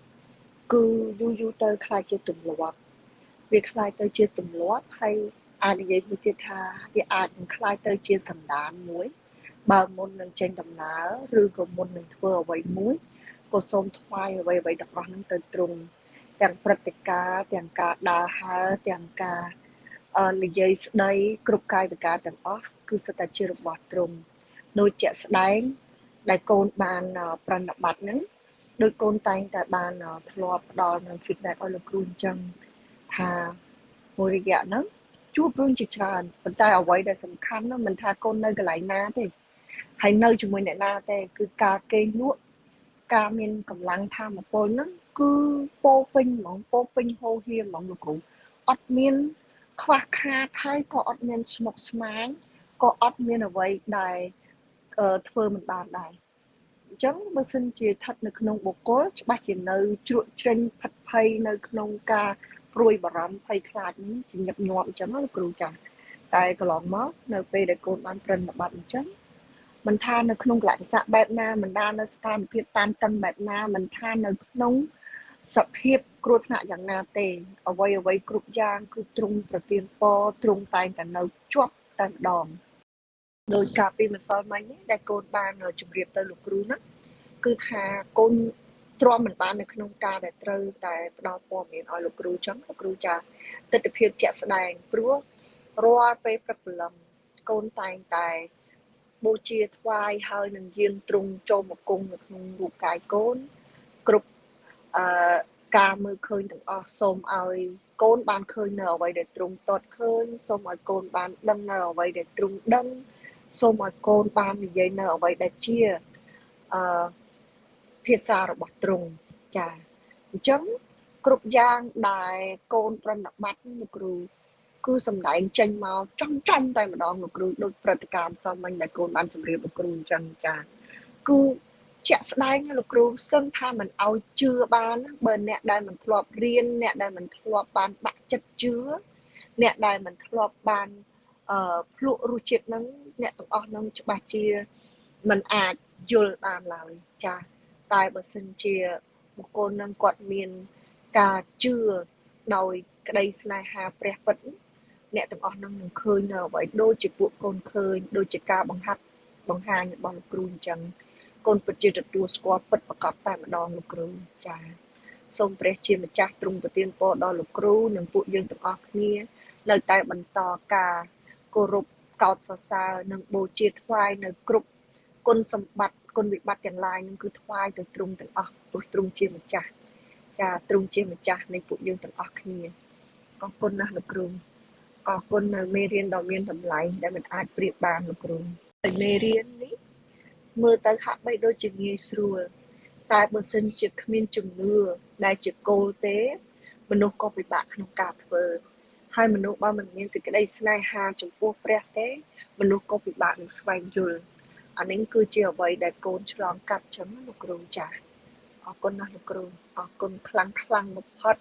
គឺយូរយូរទៅក្លាយជាទម្លាប់វាក្លាយទៅជាទម្លាប់ហើយអាចនិយាយមួយទៀតថាវាអាចនឹងក្លាយទៅជាសន្តានមួយបើមុននឹងចេញដំណើរឬក៏មុននឹងធ្វើអ្វីមួយក៏សូមថ្វាយអ្វីអ្វីទាំងអស់ហ្នឹងទៅទ្រង់ទាំងព្រឹត្តិការណ៍ទាំងការដើរហើរទាំងការនិយាយស្ដីគ្រប់កាយវិការទាំងអស់គឺសិតតែជារបស់ទ្រង់ដូចជាក់ស្ដែងដែលកូនបានប្រណិប័តហ្នឹងដោយកូនតែងតែបានធ្លាប់ផ្ដល់នៅ feedback ឲ្យលោកគ្រូអញ្ចឹងថាមួយរយៈហ្នឹងជួបរឿងជាច្រើនប៉ុន្តែអ្វីដែលសំខាន់នោះមិនថាកូននៅកន្លែងណាទេហើយនៅជាមួយអ្នកណាទេគឺការគេងលក់ការមានកម្លាំងធម៌ពលហ្នឹងគឺពោពេញហ្មងពោពេញហូរហៀហ្មងលោកគ្រូអត់មានខ្វះខាតហើយក៏អត់មានស្មុគស្មាញក៏អត់មានអ្វីដែលធ្វើមិនបានដែរអញ្ចឹងបើសិនជាស្ថិតនៅក្នុងបុគ្គលច្បាស់ជានៅជ្រក់ជ្រេញផិតភ័យនៅក្នុងការព្រួយបារម្ភភ័យខ្លាចនេះជាញឹកញាប់អញ្ចឹងលោកគ្រូចា៎តែកន្លងមកនៅពេលដែលកូនបានប្រណិប័តអញ្ចឹងមិនថានៅក្នុងកលៈទេសៈបែបណាមិនថានៅស្ថានភាពតានតឹងបែបណាមិនថានៅក្នុងសភាពគ្រោះថ្នាក់យ៉ាងណាទេអ្វីអ្វីគ្រប់យ៉ាងគឺទ្រង់ប្រទានពរទ្រង់តែងតែនៅជាប់តែម្ដងដោយការពីម្សិលមិញនេះដែលកូនបានជម្រាបទៅលោកគ្រូណាគឺថាកូនទ្រាំមិនបាននៅក្នុងការដែលត្រូវតែផ្ដល់ព័ត៌មានឲ្យលោកគ្រូចឹងលោកគ្រូចាទិដ្ឋភាពជាក់ស្ដែងព្រោះរាល់ពេលព្រឹកព្រលឹមកូនតែងតែបូជាថ្វាយហើយនឹងយាងទ្រង់ចូលមកគង់នៅក្នុងរូបកាយកូនគ្រប់ការមើលឃើញទាំងអស់សូមឲ្យកូនបានឃើញនៅអ្វីដែលទ្រង់តតឃើញសូមឲ្យកូនបានដឹងនៅអ្វីដែលទ្រង់ដឹងសូមឲ្យកូនបាននិយាយនៅអ្វីដែលជាភាសារបស់ទ្រង់ចាអញ្ចឹងគ្រប់យ៉ាងដែលកូនប្រណិប័តលោកគ្រូគឺសំដែងចេញមកចំចំតែម្ដងលោកគ្រូដូចព្រឹត្តិការណ៍ម្សិលមិញដែលកូនបានជម្រាបលោកគ្រូអញ្ចឹងចាគឺជាក់ស្ដែងលោកគ្រូសឹងថាមិនឲ្យជឿបានបើអ្នកដែលមិនធ្លាប់រៀនអ្នកដែលមិនធ្លាប់បានបាក់ចិត្តជឿអ្នកដែលមិនធ្លាប់បានភ្លក់រសជាតិហ្នឹងអ្នកទាំងអស់ហ្នឹងច្បាស់ជាមិនអាចយល់បានឡើយចាតែបើសិនជាបុគ្គលនឹងគាត់មានការជឿដោយក្តីស្នេហាព្រះពិតអ្នកទាំងអស់នឹងនឹងឃើញនៅអ្វីដូចជាពួកកូនឃើញដូចជាការបង្ហាត់បង្ហាញរបស់លោកគ្រូអញ្ចឹងកូនពិតជាទទួលស្គាល់ពិតប្រាកដតែម្ដងលោកគ្រូចាសូមព្រះជាម្ចាស់ទ្រង់ប្រទានពរដល់លោកគ្រូនិងពួកយើងទាំងអស់គ្នានៅតែបន្តការគោរពកោតសរសើរនិងបូជាថ្វាយនៅគ្រប់គុណសម្បត្តិគុណវិបត្តិទាំងឡាយនឹងគឺថ្វាយទៅទ្រង់ទាំងអស់ព្រោះទ្រង់ជាម្ចាស់ចាទ្រង់ជាម្ចាស់នៃពួកយើងទាំងអស់គ្នាអរគុណណាស់លោកគ្រូអរគុណនៅមេរៀនដ៏មានតម្លៃដែលមិនអាចប្រៀបបានលោកគ្រូហើយមេរៀននេះមើលទៅហាក់បីដូចជាងាយស្រួលតែបើសិនជាគ្មានជំនឿដែលជាគោលទេមនុស្សក៏ពិបាកក្នុងការធ្វើហើយមនុស្សបើមិនមានសេចក្តីស្នេហាចំពោះព្រះទេមនុស្សក៏ពិបាកនឹងស្វែងយល់អានេះគឺជាអ្វីដែលកូនឆ្លងកាត់ចឹងលោកគ្រូចាអរគុណណាស់លោកគ្រូអរគុណខ្លាំងខ្លាំងបំផុត